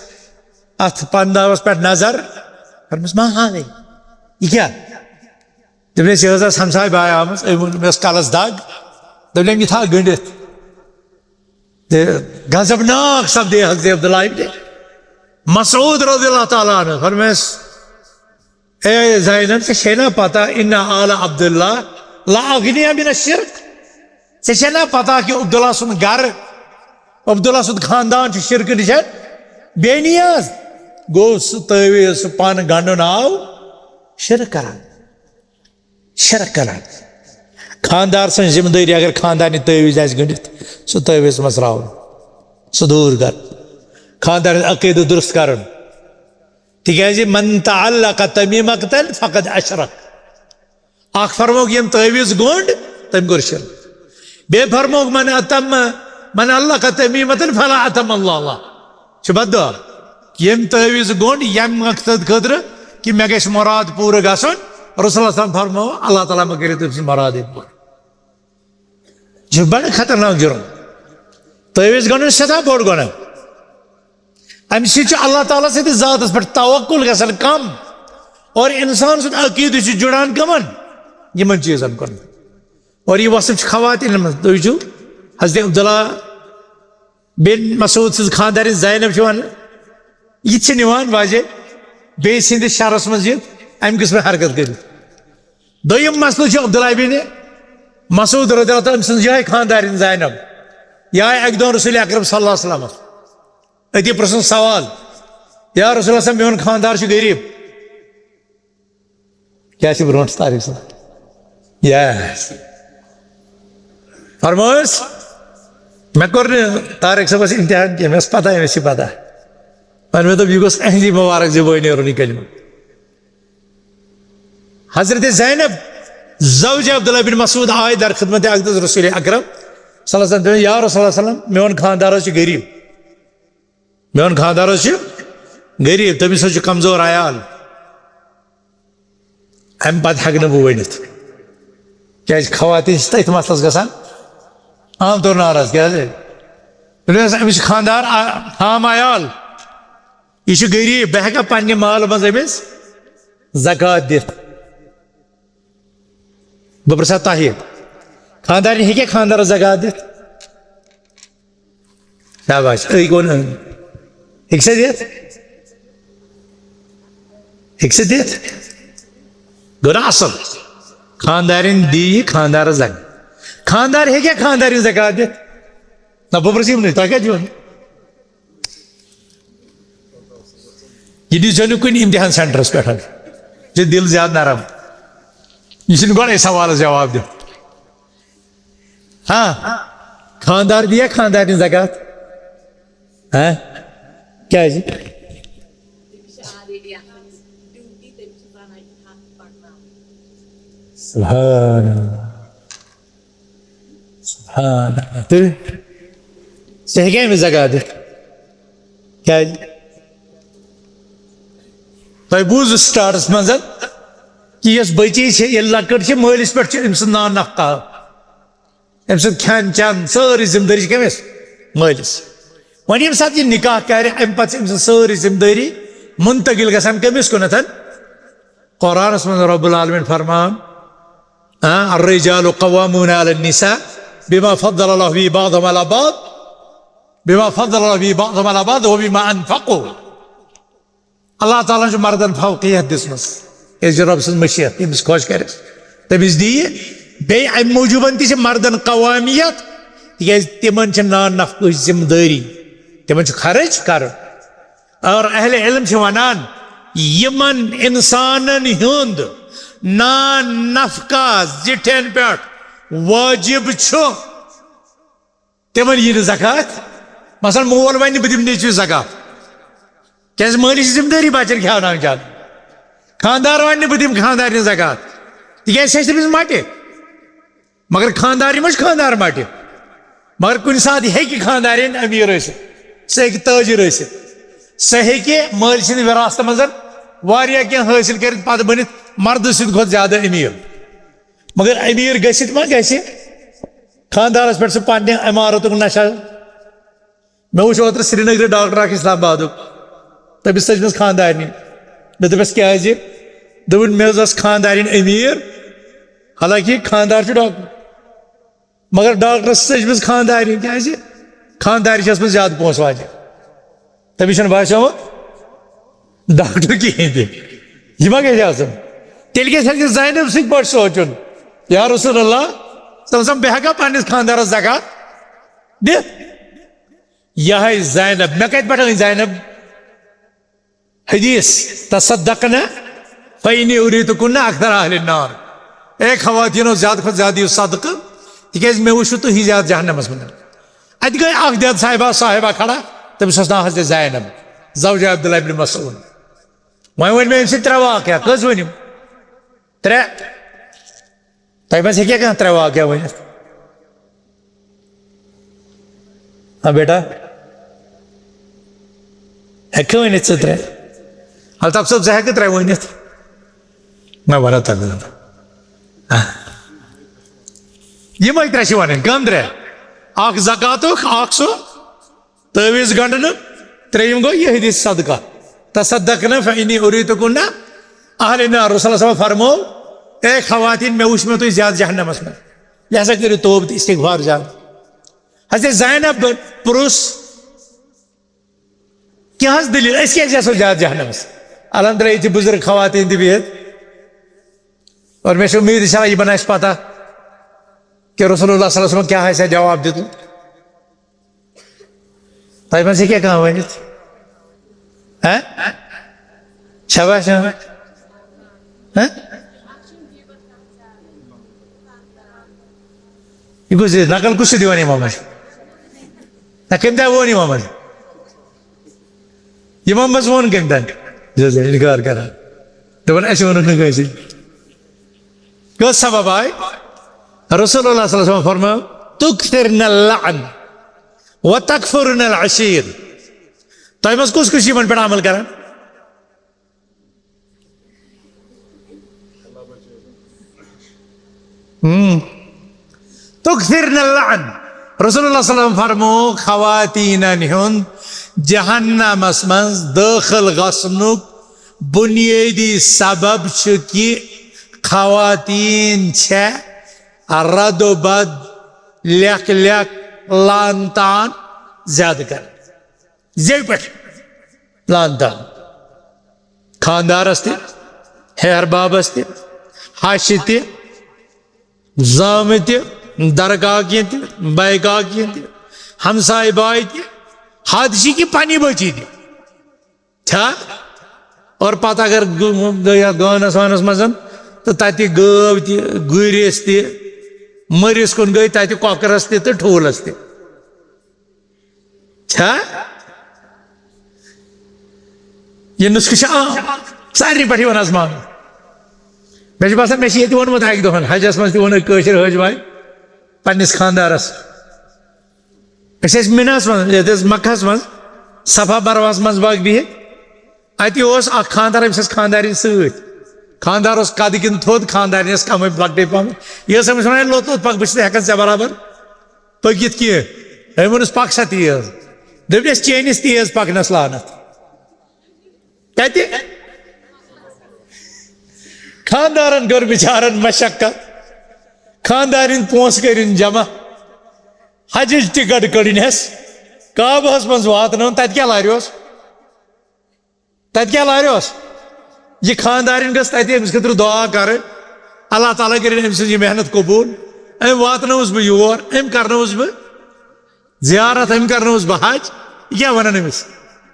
اَتھ پنٛداہَس پٮ۪ٹھ نظر، دوٚپمَس، "ما ہاوے، یہِ کیٛاہ؟" دوٚپنَس، "یہِ حظ ٲس ہمساے باے آمٕژ، أمۍ ووٚن، مےٚ ٲس کَلَس دَگ، دوٚپنَم، یہِ تھاو گٔنٛڈِتھ۔" تہٕ غضبناک سپدے حضرت عبداللہ ابن مسعود رضی اللہ تعالیٰ عنہ، فرمایس، "اے زینب، ژےٚ چھے نا پتہ، ان آل عبداللہ لا اغنیا من الشرک؟ ژےٚ چھے نا پتہ کہ عبداللہ سُنٛد گرٕ، عبداللہ سُنٛد خاندان چھُ شرکہٕ نِش بے نیاز؟" گوٚو سُہ تعویذ، سُہ پن گنٛڈُن آو شرک کران۔ شرک کران۔ خاندار سٕنٛز ذمہٕ دٲری، اگر خاندارنہِ تعویذ آسہِ گٔنٛڈِتھ، سُہ تعویذ مہ ترٛاوُن، سُہ دوٗر کر۔ خاندارن عقیدٕ درست کرُن۔ تِکیازِ من تعلق تمیمة فقد اشرک۔ اکھ فرمووُکھ، ییٚمۍ تعویذ گوٚنٛڈ، تٔمۍ کوٚر شرک۔ بیٚیہِ فرمووُکھ، من اتم، من علق تمیمة فلا اتم اللہ اللہ۔ چھُ بددعا۔ ییٚمۍ تعویذ گوٚنٛڈ ییٚمہِ مقصد خٲطرٕ کہِ مےٚ گژھِ مُراد پوٗرٕ گژھُن، رسول اللہ صلی اللہ علیہ وسلم فرموو، اللہ تعالیٰ مہ کٔرِو تٔمۍ سٕنٛز مُرادٕے پوٗرٕ۔ یہِ چھُ بڑٕ خطرناک جُرم۔ تعویذ گوٚنٛڈ چھُ سٮ۪ٹھاہ بوٚڑ گۄناہ۔ اَمہِ سۭتۍ چھُ اللہ تعالیٰ سٕنٛدِس ذاتس پٮ۪ٹھ توکل گژھان کم، اور انسان سُنٛد عقیدٕ چھُ جُڑان کمن؟ یِمن چیٖزن کُن۔ اور یہِ وصف چھُ خواتین منٛز، تُہۍ وٕچھِو، حضرت عبداللہ بن مسعود سٕنٛز خاندارِنۍ زینب چھِ وَنان، یہِ تہِ چھِ نِوان واجہِ بیٚیہِ سٕنٛدِس شہرَس منٛز یِتھ اَمہِ قٕسمٕچ حرکت کٔرِتھ۔ دوٚیِم مسلہٕ چھُ عبداللہ بن مسعود رضی اللہ تعالیٰ عنہ سٕنٛز یِہوٚے خاندارِنۍ زینب۔ یہِ آیہِ اَکہِ دۄہ رسول اکرم صلی اللہ علیہ وسلمس۔ أتی پرٛژھُن سوال، "یا رسول اللہ صلی اللہ علیہ وسلم، میون خاندار چھُ غریٖب۔" کیٛاہ چھِ برونٛٹھ طارق صٲب؟ Yes۔ فرمٲیِس، مےٚ کوٚر نہٕ طارق صٲبَس امتحان کینٛہہ، مےٚ ٲس پَتہ، أمِس چھِ پَتہ۔ وۄنۍ مےٚ دوٚپ، یہِ گوٚژھ اَہَنٛدی مُبارک زِبٲنۍ نیرُن یہِ کلمہٕ۔ حضرت زینب، زوجِ عبداللہ بن مسعود، آیہِ در خدمت اقدس رسول اکرم صلی اللہ علیہ وسلم، دوٚپُن، "یا رسول اللہ صلی اللہ علیہ وسلم، میون خاندار حظ چھُ غریٖب۔" میون خاندار حظ چھُ غریٖب، تٔمِس حظ چھُ کمزور عیال۔ اَمہِ پتہٕ ہٮ۪کہٕ نہٕ بہٕ ؤنِتھ۔ کیٛازِ خواتین چھِ تٔتھۍ مسلس گژھان عام طور ناراض۔ کیٛازِ؟ دوٚپمَس، أمِس چھُ خاندار، آ، عام عیال۔ یہِ چھُ غریٖب، بہٕ ہٮ۪کا پننہِ مالہٕ منٛز أمِس زکوٰۃ دِتھ؟ بہٕ پرٛژھا تۄہہِ، خانٛدارِنۍ ہیٚکیٛاہ خانٛدارَس زکوٰۃ دِتھ؟ شاباش، أکۍ ووٚن اۭں۔ ہیٚکہِ سا دِتھ؟ ہیٚکہِ سا دِتھ؟ گوٚو نا اَصٕل؟ خانٛدارِنۍ دِیہِ خانٛدارَس زکوٰۃ۔ خانٛدار ہیٚکیٛاہ خانٛدارِنۍ زکوٰۃ دِتھ؟ نہ، بہٕ پرٛژھٕ یِمنٕے، تۄہہِ کیٛاہ چھُو وَنُن؟ یہِ دیٖزیو نہٕ کُنہِ امتحان سینٹرس پٮ۪ٹھ۔ یہِ چھُ دِل زیادٕ نرم۔ یہِ چھُنہٕ گۄڈَے سوالس جواب دیُن۔ ہاں، خانٛدار دِیا خانٛدارنہِ زکات؟ ہاں؟ کیٛازِ؟ سبحان اللہ۔ سبحان اللہ۔ تہٕ ژےٚ ہیٚکیٛاہ أمِس زکات دِتھ؟ کیٛازِ؟ تۄہہِ بوٗزوٕ سٹارٹس منٛز کہِ یۄس بٔچی چھِ، ییٚلہِ لۄکٕٹ چھِ، مٲلِس پٮ۪ٹھ چھِ أمۍ سٕنٛز نان نفقہ۔ أمۍ سُنٛد کھٮ۪ن چٮ۪ن، سٲرٕے ذمہٕ دٲری چھِ کٔمِس؟ مٲلِس۔ وۄنۍ ییٚمہِ ساتہٕ یہِ نکاح کرِ، اَمہِ پتہٕ چھِ أمۍ سٕنٛز سٲرٕے ذمہٕ دٲری منتقل گژھان کٔمِس کُنتھ؟ قرآنس منٛز رب العالمین فرمان، آ، الرجال قوامون علی النساء بما فضل اللہ به بعضهم علی بعض، بما فضل اللہ به بعضهم علی بعض وبما انفقوا۔ اللہ تعالیٰ ہن چھُ مردن فوقیت دِژمٕژ۔ ییٚلہِ زِ رۄب سٕنٛز مشیت ییٚمِس خۄش کرِ، تٔمِس دِیہِ۔ بیٚیہِ اَمہِ موٗجوٗبن تہِ چھِ مردن قوامیت، تِکیازِ تِمن چھِ نان نفقٕچ ذمہٕ دٲری، تِمن چھُ خرٕچ کرُن۔ اور اہل علم چھِ ونان، یِمن انسانن ہُنٛد نان نفقہ زِٹھٮ۪ن پٮ۪ٹھ واجب چھُ، تِمن یی نہٕ زکات۔ مثلاً مول ونہِ، "بہٕ دِمہٕ نیٚچوِس زکات"، کیازِ مٲلِس چھِ ذمہٕ دٲری بچن کھیاوناوٕنۍ زیادٕ۔ خانٛدار ونہِ، "بہٕ دِمہٕ خانٛدارنہِ زکات"، تِکیازِ سۄ چھِ تٔمِس مٹہِ۔ مگر خانٛدارنہِ ما چھِ خانٛدار مٹہِ؟ مگر کُنہِ ساتہٕ ہیٚکہِ خانٛدارِنۍ أمیٖر ٲسِتھ، سۄ ہیٚکہِ تٲجِر ٲسِتھ، سۄ ہیٚکہِ مٲلۍ سٕنٛدِ وراثتہٕ منٛز واریاہ کینٛہہ حٲصِل کٔرِتھ، پتہٕ بٔنِتھ مردٕ سٕنٛدِ کھۄتہٕ زیادٕ أمیٖر۔ مگر امیر گٔژھِتھ ما گژھِ خاندارس پٮ۪ٹھ سُہ پننہِ عمارتُک نشہ؟ مےٚ وٕچھ اوترٕ سرینگرٕ ڈاکٹر اکھ اسلام آبادُک، تٔمِس سۭتۍ چھِ أمِس خاندارنہِ۔ مےٚ دوٚپمَس، "کیٛازِ؟" دوٚپُن، "مےٚ حظ ٲس خاندارِنۍ أمیٖر، حالانکہِ یہِ خاندار چھُ ڈاکٹر، مگر ڈاکٹرس سۭتۍ چھِ أمِس خاندارِنۍ، کیٛازِ؟ خاندارِنۍ چھِ ٲسمٕژ زیادٕ پونٛسہٕ واجہِ۔" تٔمِس چھُنہٕ باسیومُت ڈاکٹر کِہیٖنۍ تہِ۔ یہِ ما گژھِ آسُن؟ تیٚلہِ گژھِ اَسہِ زینب سٕنٛدۍ پٲٹھۍ سونٛچُن، "یا رسول اللہ صلی اللہ علیہ وسلم، بہٕ ہٮ۪کا پننِس خاندارس زکات دِتھ؟" یہے زینب، مےٚ کتہِ پٮ۪ٹھ أنۍ زینب؟ حدیث، "تصدقن فإني أريتكن أكثر أهل النار"۔ اے خواتینو، زیادٕ کھۄتہٕ زیادٕ دِیِو صدقہٕ، تِکیازِ مےٚ وٕچھِو تُہی زیادٕ جہنمس منٛز۔ اتہِ گٔے اکھ دٮ۪د صاحبہ، صاحبہ کھڑا، تٔمِس اوس ناو حضرت زینب، زوجہ عبداللہ ابن مسعود۔ وۄنۍ ؤنۍ مےٚ أمۍ سٕنٛدۍ ترٛےٚ واقعہ۔ کٔژ ؤنِم؟ ترٛےٚ۔ تۄہہِ منٛز ہیٚکیٛاہ کانٛہہ ترٛےٚ واقعہ ؤنِتھ؟ ہاں بیٹا، ہیٚککھٕ ؤنِتھ ژٕ ترٛےٚ؟ الطاف صٲب، ژٕ ہیٚککھٕ ترٛےٚ ؤنِتھ؟ نہ، وَنو تۄہہِ بہٕ۔ آ۔ یِمَے ترٛےٚ چھِ وَنٕنۍ، کَم ترٛےٚ؟ اَکھ زکاتُک، اَکھ سُہ تٲویٖز گنٛڈنہٕ، ترٛیٚیِم گوٚو یہِ حدیث صدقہ، "تصدقن فإني أريتكن أهل النار"۔ رسول اللہ صلی اللہ علیہ وسلم فرموو، "اے خواتین، مےٚ وٕچھ مےٚ تُہۍ زیادٕ جہنمس منٛز، لہذا کٔرِو توبہٕ تہٕ استغفار زیادٕ۔" حضرت زینب پرُژھ، "کیٛاہ حظ دٔلیٖل؟ أسۍ کیٛازِ گژھو زیادٕ جہنمس؟" الحمدللہ، ییٚتہِ چھِ بُزرگ خواتین تہِ بِہِتھ۔ اور مےٚ چھِ اُمید، انشاءاللہ، یہِ بنہِ اَسہِ پتہ کہِ رسول اللہ صلی اللہ علیہ وسلم کیٛاہ آسہِ اَسہِ جواب دیُتمُت۔ تۄہہِ منٛز ہیٚکیٛاہ کانٛہہ ؤنِتھ؟ ہہ؟ شاباش، ہہ؟ ہہ؟ یہِ کُس یہِ نقل کُس چھُ دِوان اِمامس؟ نہ، کٔمۍ تام ووٚن اِمامس۔ اِمامس ووٚن کٔمۍ تام؟ یہِ اوس اِنکار کران۔ دَپان، "اَسہِ ووٚنُکھ نہٕ کٲنٛسہِ۔" کیٛاہ سبب آے؟ رسول اللہ صلی اللہ علیہ وسلم فرماو، "تُکثِرْنَ اللَّعْنَ وَتَكْفُرْنَ الْعَشِيرَ۔" تۄہہِ منٛز کُس کُس چھُ یِمن پٮ۪ٹھ عمل کران؟ ہم۔ "تُکثِرْنَ اللَّعْنَ۔" رسول اللہ صلی اللہ علیہ وسلم فرموو، خواتینن ہُنٛد جہنمس منٛز دٲخل گژھنُک بُنیٲدی سبب چھُ کہِ خواتین چھےٚ رد و بد، لیکھ لیکھ، لعن طعن زیادٕ کران۔ زیوِ پٮ۪ٹھ لعن طعن۔ خاندارس تہِ، ہیہر بابس تہِ، ہشہِ تہِ، زامہٕ تہِ، درکاکہِ تہِ، بایکاکہِ تہِ، ہمسایہِ باے تہِ، حد چھِ کہِ پننہِ بچی تہِ۔ چھا؟ اور پتہٕ اگر گٔ-، گٔے یتھ گانس وانس منٛز، تہٕ تتہِ گٲو تہِ، گُرِس تہِ، مٔرِس کُن گٔے تتہِ کۄکرس تہِ تہٕ ٹھوٗلس تہِ۔ چھا؟ یہِ نُسخہٕ چھُ عام، سارنٕے پٮ۪ٹھ یِوان آزماونہٕ۔ مےٚ چھُ باسان، مےٚ چھُ ییٚتہِ ووٚنمُت اَکہِ دۄہَن، حجَس منٛز تہِ ووٚن أکۍ کٲشِر حٲج بھاے پنٛنِس خانٛدارَس۔ أسۍ ٲسۍ مِنَس منٛز، یَتھ ٲس مَکہَس منٛز، صفا مروہَس منٛز باگ بِہِتھ۔ اَتہِ اوس اَکھ خانٛدار، أمِس ٲس خانٛدارِنۍ سۭتۍ۔ خانٛدار اوس قدٕ کِنۍ تھوٚد، خانٛدارِنۍ ٲس کَمٕے لۄکٹٕے پَہَم۔ یہِ ٲس أمِس وَنان، "لوٚت لوٚت پَکھ، بہٕ چھُس نہٕ ہٮ۪کان ژےٚ برابر پٔکِتھ کینٛہہ۔" أمۍ ووٚنُس، "پَکھ سا تیز۔" دوٚپنَس، "چٲنِس تیز پَکنَس لعنت۔" کَتہِ؟ خانٛدارَن کٔر بِچارَن مشقت، خانٛدارِنۍ پونٛسہٕ کٔرِن جمع، حجٕچ ٹِکٹ کٔڑِنَس، کعبہَس منٛز واتنٲوٕن، تَتہِ کیٛاہ لاریوس؟ تَتہِ کیٛاہ لاریوس؟ یہِ خانٛدارِنۍ گٔژھ تَتہِ أمِس خٲطرٕ دُعا کَرٕنۍ، اللہ تعالیٰ کٔرِنۍ أمۍ سٕنٛز یہِ محنت قبوٗل۔ أمۍ واتنٲوٕس بہٕ یور، أمۍ کَرنٲوٕس بہٕ زیارت، أمۍ کَرنٲوٕس بہٕ حج۔ یہِ کیٛاہ وَنان أمِس؟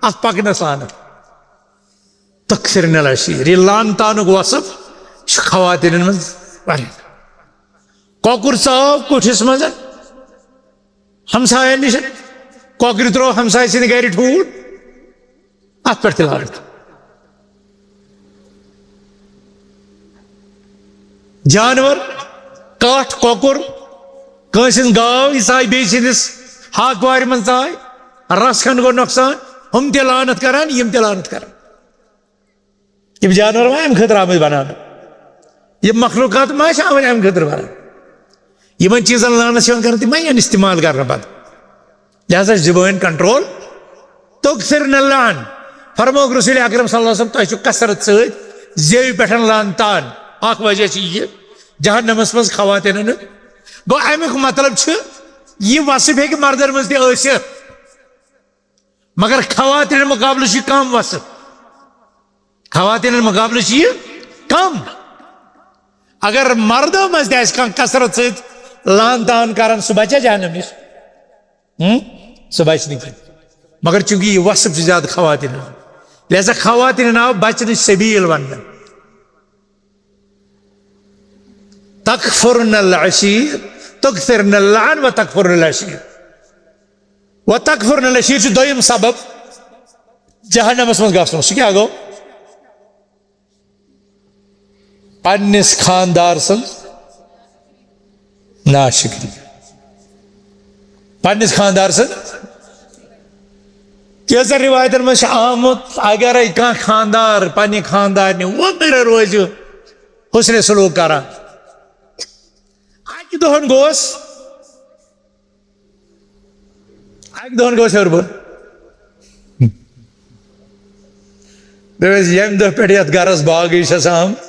اَتھ پَکنَس لعنت۔ تُکثِرْنَ الْعَشِيرَ، یہِ لعنتانُک وصف چھُ خواتیٖنَن منٛز واریاہ۔ کۄکُر ژاو کُٹھِس منٛز، ہمساین نِش، کۄکرِ ترٛوو ہمسایہِ سٕنٛدِ گرِ ٹھوٗل، اتھ پٮ۪ٹھ تہِ لعنت۔ جانور، کٹھ، کۄکُر، کٲنٛسہِ ہٕنٛز گاو، یہِ ژایہِ بیٚیہِ سٕنٛدِس ہاکہٕ وارِ منٛز ژایہِ، رژھ کھنٛڈ گوٚو نۄقصان، ہُم تہِ لعنت کران، یِم تہِ لعنت کران۔ یِم جانور ما اَمہِ خٲطرٕ آمٕتۍ بناونہٕ؟ یہِ مخلوقات ما چھِ آمٕتۍ اَمہِ خٲطرٕ بَناونہٕ؟ یِمن چیٖزن لعنت چھِ یِوان کرنہٕ، تِم ما یِن استعمال کرنہٕ پتہٕ؟ لہذا چھِ زبٲنۍ کنٹرول۔ تُکثرن اللعن۔ فرمووُکھ رسول اکرم صلی اللہ علیہ وسلم، تۄہہِ چھُ کثرت سۭتۍ زیوِ پٮ۪ٹھ لعنتان۔ اکھ وجہ چھُ یہِ، جہنمس منٛز خواتینن ہُنٛد۔ گوٚو، امیُک مطلب چھُ، یہِ وصف ہیٚکہِ مردن منٛز تہِ ٲسِتھ، مگر خواتینن مقابلہٕ چھُ یہِ کم وصف۔ خواتینن مقابلہٕ چھُ یہِ کم۔ اگر مردو منٛز تہِ آسہِ کانٛہہ کثرت سۭتۍ لعنتان کران، سُہ بچا جہنم نِش؟ ہم؟ سُہ بچہِ نہٕ کینٛہہ۔ مگر چونکہ یہِ وصف چھُ زیادٕ خواتینن ہُنٛد، لہذا خواتینن آو بچنٕچ سبیل وننہٕ۔ تکفرن العشیر، تکثرن اللعن و تکفرن العشیر۔ و تکفرن العشیر چھُ دوٚیِم سبب جہنمس منٛز گژھنُک۔ سُہ کیٛاہ گوٚو؟ پننِس خاندار سٕنٛز ناشکری۔ پننِس خاندار سٕنٛز۔ کینٛژن روایتن منٛز چھُ آمُت، اگرے کانٛہہ خاندار پننہِ خاندارنہِ وۄمرٕ روزِ حسن سلوک کران، اکہِ دۄہن گوس، اکہِ دۄہن گوس ہیوٚر بۄن۔ دوٚپمَس، ییٚمہِ دۄہ پٮ۪ٹھ یَتھ گَرَس باغٕے چھَس آمٕژ،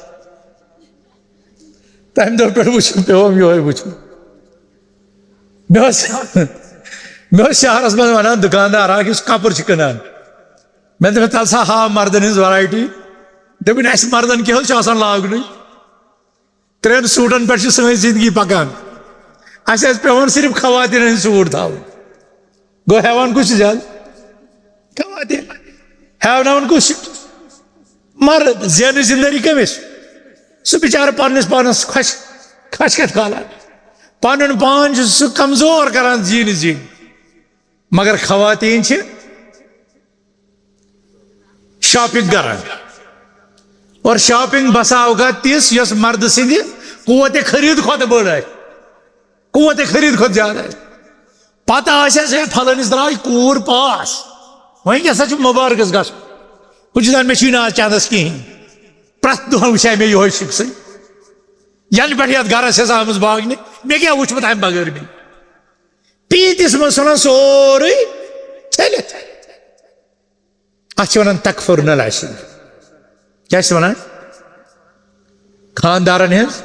تَمہِ دۄہ پٮ۪ٹھ وٕچھُم، پیوٚوُم یِہوٚے وٕچھُن۔ مےٚ اوس، مےٚ اوس شہرَس منٛز وَنان دُکاندار اَکھ، یُس کَپُر چھُ کٕنان۔ مےٚ دوٚپمَس، تَلہٕ سا ہاو مَردَن ہٕنٛز وٮ۪رایٹی۔ دوٚپُن، اَسہِ مَردَن کیٛاہ حظ چھُ آسان لاگنُے؟ ترٛٮ۪ن سوٗٹَن پٮ۪ٹھ چھِ سٲنۍ زِندگی پَکان۔ اَسہِ ٲسۍ پٮ۪وان صرف خواتیٖنَن ہٕنٛدۍ سوٗٹ تھاوٕنۍ۔ گوٚو ہٮ۪وان کُس چھُ زیادٕ؟ خواتیٖن۔ ہٮ۪وناوان کُس چھُ؟ مرد۔ زینٕچ ذمہٕ دٲری کٔمِس؟ سُہ بِچارٕ پننِس پانس خۄش، خۄش کتھ کھالان۔ پنُن پان چھُ سُہ کمزور کران زیٖنہِ زیٖنہِ۔ مگر خواتیٖن چھِ شاپنگ کران۔ اور شاپنگ بسا اوقات تِژھ، یۄس مردٕ سٕنٛدِ قوت خرید کھۄتہٕ بٔڑ آسہِ۔ قوت خرید کھۄتہٕ زیادٕ آسہِ۔ پتہٕ آسہِ اَسہِ، ہے، پھلٲنِس درٛاے کوٗر پاس، وۄنۍ کیٛاہ سا چھُ مُبارکَس گژھُن؟ ہُہ چھُ دَپان، مےٚ چھُے نہٕ آز چندَس کِہیٖنۍ۔ پرٛٮ۪تھ دۄہ وٕچھِ ہا مےٚ یِہوٚے شِکسٕے۔ یَنہٕ پٮ۪ٹھ یَتھ گَرَس چھَس آمٕژ باگنہِ، مےٚ کیٛاہ وٕچھمُت اَمہِ بغٲر مےٚ؟ پیٖنٛتِس منٛز ژھٕنان سورُے چھٔلِتھ۔ اَتھ چھِ وَنان تکفرن العشیر۔ کیٛاہ چھِ وَنان؟ خاندارن ہٕنٛز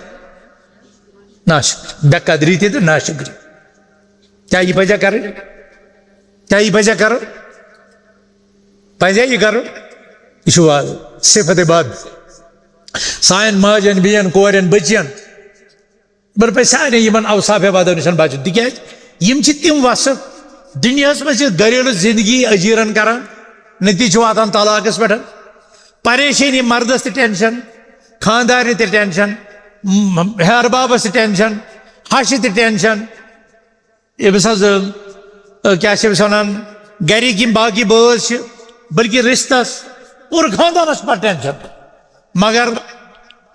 ناشکری، بے قدری تہِ تہٕ ناشکری۔ کیٛاہ یہِ پَزِ کَرٕنۍ؟ کیٛاہ یہِ پَزِ کَرُن؟ پَزِ یہِ کَرُن؟ یہِ چھُ واضح۔ صفت بد۔ سانٮ۪ن ماجٮ۪ن، بیٚین، کورٮ۪ن، بٔچِیَن، یِمَن پَزِ سارنٕے یِمَن اوصاف بدو نِش بَچُن۔ تِکیٛازِ یِم چھِ تِم وصف دُنیاہَس منٛز چھِ گھریلو زندگی اجیرن کران، نتیجہ چھُ واتان طلاقس پٮ۪ٹھ۔ پریشٲنی، مردس تہِ ٹینشن، خاندارنہِ تہِ ٹینشن، م-، ہیہر بابس تہِ ٹینشن، ہشہِ تہِ ٹینشن، أمِس حظ، ٲ، کیٛاہ چھِ أمِس وَنان، گَرِکۍ یِم باقٕے بٲژ چھِ، بلکہِ رِشتَس، پوٗرٕ خاندانَس چھُ پَتہٕ ٹینشن۔ مگر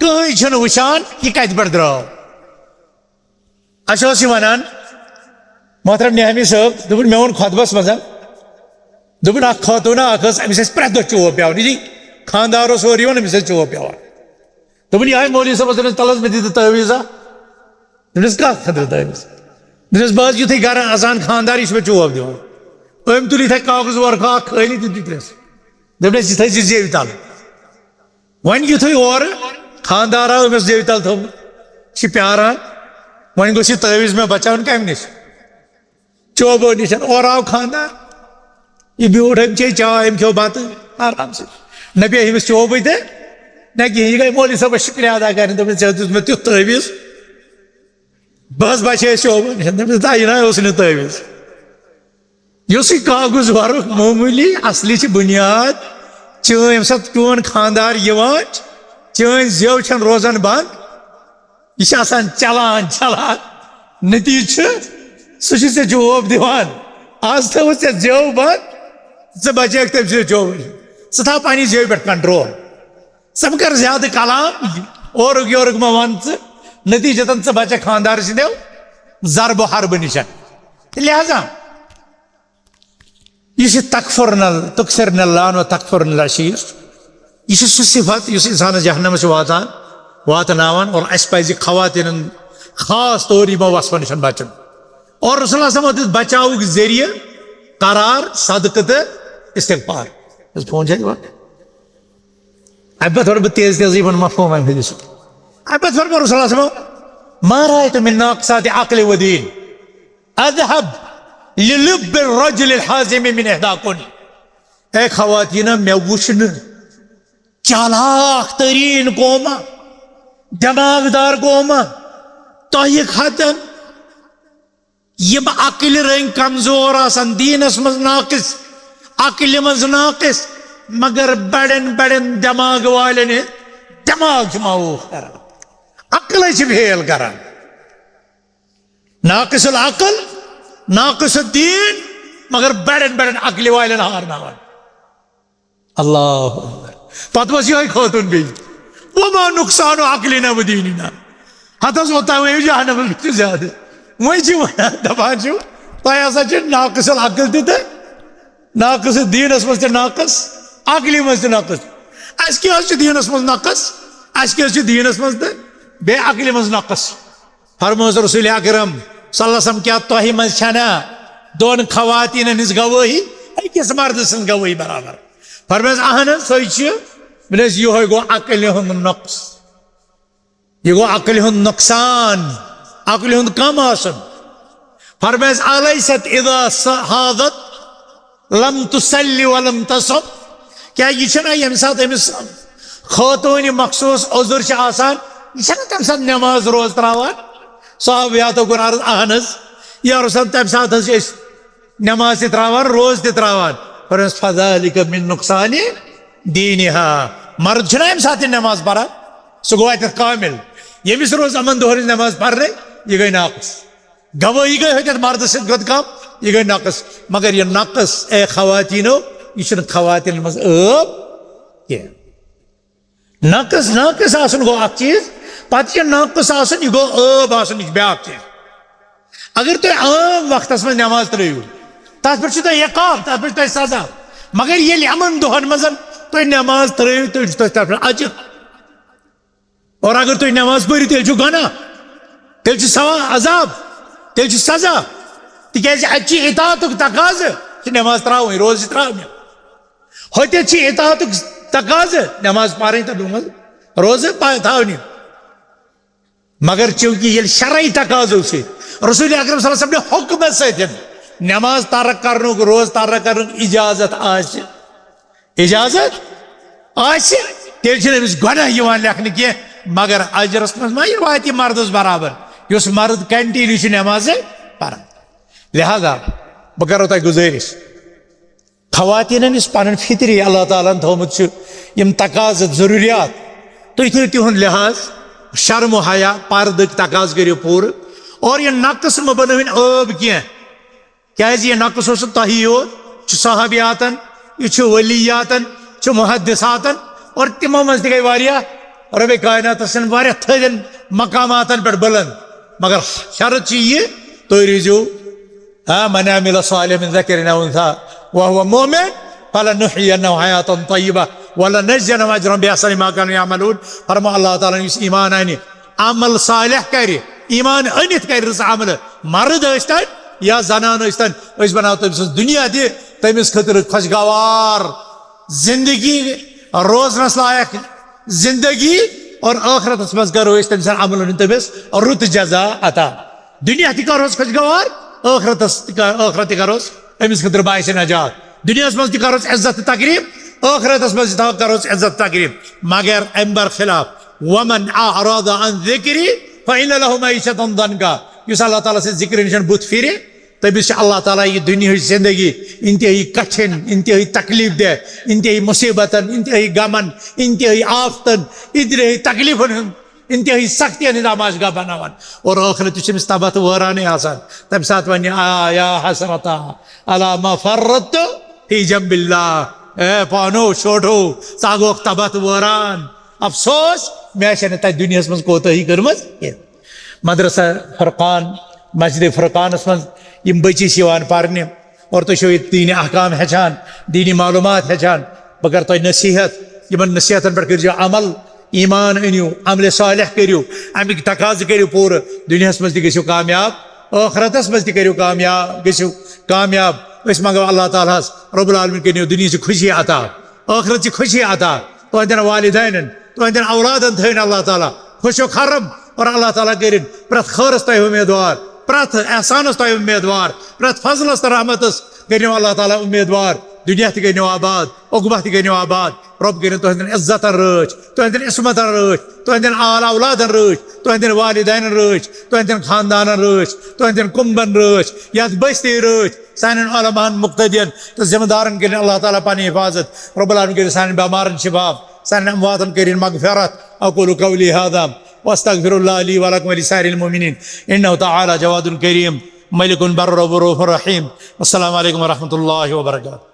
کٕہٕنۍ چھُنہٕ وٕچھان یہِ کَتہِ پٮ۪ٹھ درٛاو۔ اَسہِ اوس یہِ وَنان، محترم نعیمی صٲب، دوٚپُن، مےٚ ووٚن خۄطبَس منٛز، دوٚپُن، اَکھ خاتوٗنا اَکھ ٲس، أمِس ٲسۍ پرٛٮ۪تھ دۄہ چوب پٮ۪وان، یہِ خاندار اوس اورٕ یِوان، أمِس ٲسۍ چوب پٮ۪وان۔ دوٚپُن، یِہوٚے مولوی صٲبَس، دوٚپنَس، تَلہٕ حظ مےٚ دِتہٕ تعویٖذا۔ دوٚپنَس، کَتھ خٲطرٕ تعویٖذ؟ دوٚپنَس، بہٕ حظ یُتھُے گَرٕ اَژان خانٛدار، یہِ چھُ مےٚ چوب دِوان۔ أمۍ تُل یِتھَے کاغذ ورقہٕ اَکھ، کھٲلِتھ تہٕ دیُت مےٚ۔ دوٚپنَس، یہِ تھٲیزِ زیوِ تَل۔ وۄنۍ یُتھُے اورٕ خانٛدار آو، أمِس زیوِ تَل تھوٚومُت، چھِ پیٛاران، وۄنۍ گوٚژھ یہِ تعویٖذ مےٚ بَچاوُن کَمہِ نِش؟ چوبو نِش۔ اورٕ آو خانٛدار، یہِ بیوٗٹھ، أمۍ چے چاے، أمۍ کھیوٚو بَتہٕ آرام سۭتۍ۔ نہ پیٚیہِ أمِس چوبٕے تہِ، نہ کِہیٖنۍ۔ یہِ گٔے مولوی صٲبَس شُکریہ ادا کَرٕنۍ، دوٚپمَس، ژےٚ دیُت مےٚ تیُتھ تعویٖذ۔ بہٕ حظ بچے أسۍ چوبہٕ نِش۔ دوٚپمَس، نہ، یہِ نہ اوس نہٕ تعویٖذ۔ یُس یہِ کاغذ ورُکھ معموٗلی، اصلی چھِ بُنیاد۔ چٲنۍ، ییٚمہِ ساتہٕ چون خانٛدار یِوان چھُ، چٲنۍ زیو چھَنہٕ روزان بنٛد، یہِ چھِ آسان چلان، چلان۔ نتیٖجہٕ چھُ، سُہ چھُ ژےٚ چوب دِوان۔ آز تھٲوٕتھ ژےٚ زیو بنٛد، ژٕ بچیکھ تٔمۍ سٕنٛدِ چوبہٕ نِش۔ ژٕ تھاو پننہِ زیو پٮ۪ٹھ کنٹرول۔ ژٕ مہ کر زیادٕ کلام، اورُک یورُک مہ ون ژٕ، نتیجتاً ژٕ بچکھ خاندار سٕنٛدیو ضربہٕ حربہٕ نِش۔ لہذا یُس یہِ تکفرن ال-، تکثرن اللعن و تکفرن العشیر، یہِ چھُ سُہ صفت یُس انسانس جہنمس چھُ واتان۔ واتناوان، اور اَسہِ پَزِ خواتیٖنَن خاص طور یِمو وصفو نِش بچُن۔ اور رسول اللہ صلی اللہ علیہ وسلم دیُت بچاوُک ذٔریعہٕ قرار، صدقہٕ تہٕ استغفار۔ یُس فون چھا یِوان؟ اَمہِ پتہٕ وَنہٕ بہٕ تیز تیزٕے یِمن مفہوٗم اَمہِ حدیثُک۔ اَمہِ پتہٕ فرموو رسول اللہ صلی اللہ علیہ وسلم، "ما رأيت من ناقصات عقل ودين أذهب للب الرجل الحازم من إحداكن۔" اے خواتیٖنہ، مےٚ وُچھ نہٕ چالاک تریٖن قوما، دٮ۪ماغدار قوما، تۄہہِ کھۄتہٕ یِم عقلہِ رٔنٛگۍ کمزور آسان، دیٖنس منٛز ناقص، عقلہِ منٛز ناقص، مگر بڑٮ۪ن بڑٮ۪ن دٮ۪ماغ والٮ۪ن ہٕنٛدۍ دٮ۪ماغ چھِ معوف کران، عقلے چھِ فیل کران۔ ناقص العقل، ناقص الدین، مگر بڑٮ۪ن بڑٮ۪ن عقلہِ والٮ۪ن ہارناوان۔ اللہ اکبر۔ پتہٕ ؤژھ یِہوٚے خٲطوٗن بیٚیہِ، "وما نقصان عقلنا ودیننا۔" ہتس اوٚتام ؤنِو جہنمس منٛز چھُ زیادٕ۔ وۄنۍ چھِ ونان، دپان چھِو، تۄہہِ ہسا چھِ ناقص العقل تہِ تہٕ ناقص دیٖنس منٛز تہِ ناقص، عقلہِ منٛز تہِ ناقص۔ اسہِ کیٛاہ حظ چھُ دیٖنس منٛز نقص؟ اسہِ کیٛاہ حظ چھُ دیٖنس منٛز تہٕ بیٚیہِ عقلہِ منٛز نقص؟ فرموس رسول اکرم صلی اللہ علیہ وسلم، "کیٛاہ تۄہہِ منٛز چھنا دۄن خواتیٖنن ہٕنٛز گوٲہی أکِس مردٕ سٕنٛز گوٲہی برابر؟" فرمٲیس، "اہن حظ، سۄے چھِ۔" مےٚ دوٚپُس، "یِہوٚے گوٚو عقلہِ ہُنٛد نۄقص، یہِ گوٚو عقلہِ ہُنٛد نۄقصان، عقلہِ ہُنٛد کم آسُن۔" فرمٲیس، "الیست اذا س-، حاضت لم تصلی ولم تصم؟" کیا یہِ چھُنہ ییٚمہِ ساتہٕ أمِس خٲطوٗنہِ مخصوٗص عذر چھِ آسان، یہِ چھَنہ تَمہِ ساتہٕ نٮ۪ماز روزٕ ترٛاوان؟ صحابیاتو کوٚر عرض، "اہن حظ، یا رسول، تَمہِ ساتہٕ حظ چھِ أسۍ نٮ۪ماز تہِ ترٛاوان، روزٕ تہِ ترٛاوان۔" فرمٲیِس، "فذلک من نقصان دینہا۔" مرد چھُنہ اَمہِ ساتہٕ تہِ نٮ۪ماز پَران، سُہ گوٚو اَتٮ۪تھ کامل۔ ییٚمِس روز یِمَن دۄہَن ہٕنٛز نٮ۪ماز پَرنَے، یہِ گٔے ناقص۔ گوٲہی گٔے ہُتٮ۪تھ مردٕ سۭتۍ گوٚد کم، یہِ گٔے نقص۔ مگر یہِ نقص، اے خواتیٖنو، یہِ چھُنہٕ خواتیٖنن منٛز عٲب کینٛہہ۔ نقص، ناقص آسُن گوٚو اکھ چیٖز، پتہٕ یہِ ناقص آسُن، یہِ گوٚو عٲب آسُن، یہِ چھُ بیٛاکھ چیٖز۔ اگر تُہۍ عام وقتس منٛز نٮ۪ماز ترٛٲیِو، تتھ پٮ۪ٹھ چھُ تۄہہِ عقاب، تتھ پٮ۪ٹھ چھُ تۄہہِ سزا۔ مگر ییٚلہِ یِمن دۄہن منٛز تُہۍ نٮ۪ماز ترٛٲیِو، تُہۍ چھُ تۄہہِ تتھ پٮ۪ٹھ اجر۔ اور اگر تُہۍ نٮ۪ماز پٔرِو، تیٚلہِ چھُ گۄناہ، تیٚلہِ چھُ سوا-، عذاب، تیٚلہِ چھُ سزا۔ تِکیٛازِ اَتہِ چھِ اطاعتُک تقاضہٕ، چھِ نٮ۪ماز ترٛاوٕنۍ، روزٕ چھِ ترٛاونہِ۔ ہوٚتٮ۪تھ چھِ اطاعتُک تقاضہٕ، نٮ۪ماز پَرٕنۍ تہٕ ڈوٗنۍ روزٕ پَ-، تھاونہِ۔ مگر چوٗنٛکہِ ییٚلہِ شرعی تقاضو چھِ، رسول اکرم صلی اللہ علیہ وسلم نہِ حُکمہٕ سۭتۍ نٮ۪ماز ترک کرنُک، روزٕ ترک کرنُک اجازت آسہِ، اجازت آسہِ، تیٚلہِ چھُنہٕ أمِس گۄناہ یِوان لیکھنہٕ کینٛہہ، مگر اجرس منٛز ما یہِ واتہِ مردس برابر، یُس مرد continue چھُ نٮ۪مازٕ پران۔ لہذا بہٕ کرو تۄہہِ گُزٲرِش، خواتیٖنن یُس پنُن فطری اللہ تعالیٰ ہن تھومُت چھُ، یِم تقاضہٕ، ضروٗریات، تُہۍ تھٲیِو تِہُنٛد لحاظ، شرم و حیا، پردٕکۍ تقاضہٕ کٔرِو پوٗرٕ، اور یہِ نقص مہٕ بنٲوِن عٲب کینٛہہ۔ کیازِ یہِ نقص اوس نہٕ تۄہی یوت، چھُ صحابیاتن، یہِ چھُ ولیاتن، چھُ محدثاتن، اور تِمو منٛز تہِ گٔے واریاہ رۄبِ کائناتس سٕنٛدۍ واریاہ تھٔدٮ۪ن مقاماتن پٮ۪ٹھ بُلند۔ مگر شرط چھُ یہِ، تُہۍ روٗزِو، ہاں، "من عمل صالحا من ذکر او انثی وہو مؤمن فلنحیینہ حیاتا طیبہ ولنجزینہم اجرہم باحسن ما کانوا یعملون۔" فرمو اللہ تعالیٰ ہن یُس ایمان انہِ، عمل صالح کرِ، ایمان أنِتھ کرِ رٕژ عملہٕ، مرد ٲسۍتن یا زنان ٲسۍتن، أسۍ بناوو تٔمۍ سٕنٛز دُنیا تہِ تٔمِس خٲطرٕ خۄشگوار زندگی، روزنس لایق زندگی، اور ٲخرتس منٛز کرو أسۍ تٔمۍ سٕنٛدٮ۪ن عملن ہُنٛد تٔمِس رُت جزا عطا۔ دُنیا تہِ کروس خۄشگوار، ٲخرتس تہِ کر-، ٲخرت تہِ کروس أمِس خٲطرٕ باعث نجات۔ دُنیاہس منٛز تہِ کروس عزت تہٕ تکلیف، ٲخرتس منٛز تہِ تھاو-، کروس عزت تکلیف۔ مگر امہِ برخلاف، "ومن اعرض عن ذکری فان لہ معیشۃ ضنکا"، یُس اللہ تعالیٰ سٕنٛز ذکرِ نِش بُتھ پھِرِ، تٔمِس چھِ اللہ تعالیٰ یہِ دُنیاہٕچ زندگی انتہٲیی کٹھِن، انتہٲیی تکلیف دہ، انتہٲیی مصیبتن، انتہٲیی غمن، انتہٲیی آفتن، انتہٲیی تکلیفن ہُنٛد، انتہٲیی سختین ہٕنٛز آماش گاہ بناوان۔ اور ٲخرت تہِ چھِ أمِس تباہ تہٕ وٲرانٕے آسان۔ تَمہِ ساتہٕ وَنہِ، "آ یا حسرتا علی ما فرطت فی جنب اللہ"، اے پانو، شوٹھو، ژٕ ہا گوکھ تباہ تہٕ وٲران۔ افسوس، مےٚ چھَنہٕ تَتہِ دُنیاہَس منٛز کوتٲہی کٔرمٕژ کینٛہہ۔ مدرسہ فرقان، مسجد فرقانس منٛز یِم بچی چھِ یِوان پرنہِ اور تُہۍ چھِو ییٚتہِ دیٖنی احکام ہیٚچھان، دیٖنی معلوٗمات ہیٚچھان۔ بہٕ کرٕ تۄہہِ نصیحت، یِمن نصیحتن پٮ۪ٹھ کٔرۍزیو عمل، ایمان أنِو، عملِ صالح کٔرِو، اَمِکۍ تقاضہٕ کٔرِو پوٗرٕ۔ دُنیاہَس منٛز تہِ گٔژھِو کامیاب، ٲخرتَس منٛز تہِ کٔرِو کامیاب، گٔژھِو کامیاب۔ أسۍ منٛگو اللہ تعالیٰ ہَس، رب العالمین کٔرِنو دُنیاہٕچ خوشی عطا، ٲخرتٕچ خوشی عطا۔ تُہٕنٛدٮ۪ن والدینَن، تُہٕنٛدٮ۪ن اولادَن تھٲیِن اللہ تعالیٰ خوش و خرم، اور اللہ تعالیٰ کٔرِن پرٛٮ۪تھ خٲرَس تۄہہِ اُمیدوار، پرٛٮ۪تھ احسانَس تۄہہِ اُمیدوار، پرٛٮ۪تھ فضلَس تہٕ رحمتَس کٔرِنو اللہ تعالیٰ اُمیدوار۔ دُنیا تہِ کٔرِنو آباد، عقبہ تہِ کٔرِنو آباد۔ رۄب کٔرِن تُہٕنٛدٮ۪ن عزتَن رٲچھ، تُہٕنٛدٮ۪ن عصمتَن رٲچھ، تُہٕنٛدٮ۪ن آل اولادَن رٲچھ، تُہٕنٛدٮ۪ن والدینَن رٲچھ، تُہٕنٛدٮ۪ن خاندانَن رٲچھ، تُہٕنٛدٮ۪ن کُمبَن رٲچھ، یَتھ بٔستی رٲچھ، سانٮ۪ن علماہَن، مقتدیَن تہٕ ذمہٕ دارَن کٔرِن اللہ تعالیٰ پَنٕنۍ حفاظت۔ رب العالمین کٔرِن سانٮ۪ن بٮ۪مارَن شفا، سانٮ۪ن امواتَن کٔرِن مغفرت۔ أقول قولي هذا وأستغفر الله لي ولكم ولسائر المؤمنين، إنه تعالى جواد كريم، ملك بر رؤوف رحيم۔ والسلام عليكم ورحمة الله وبركاته۔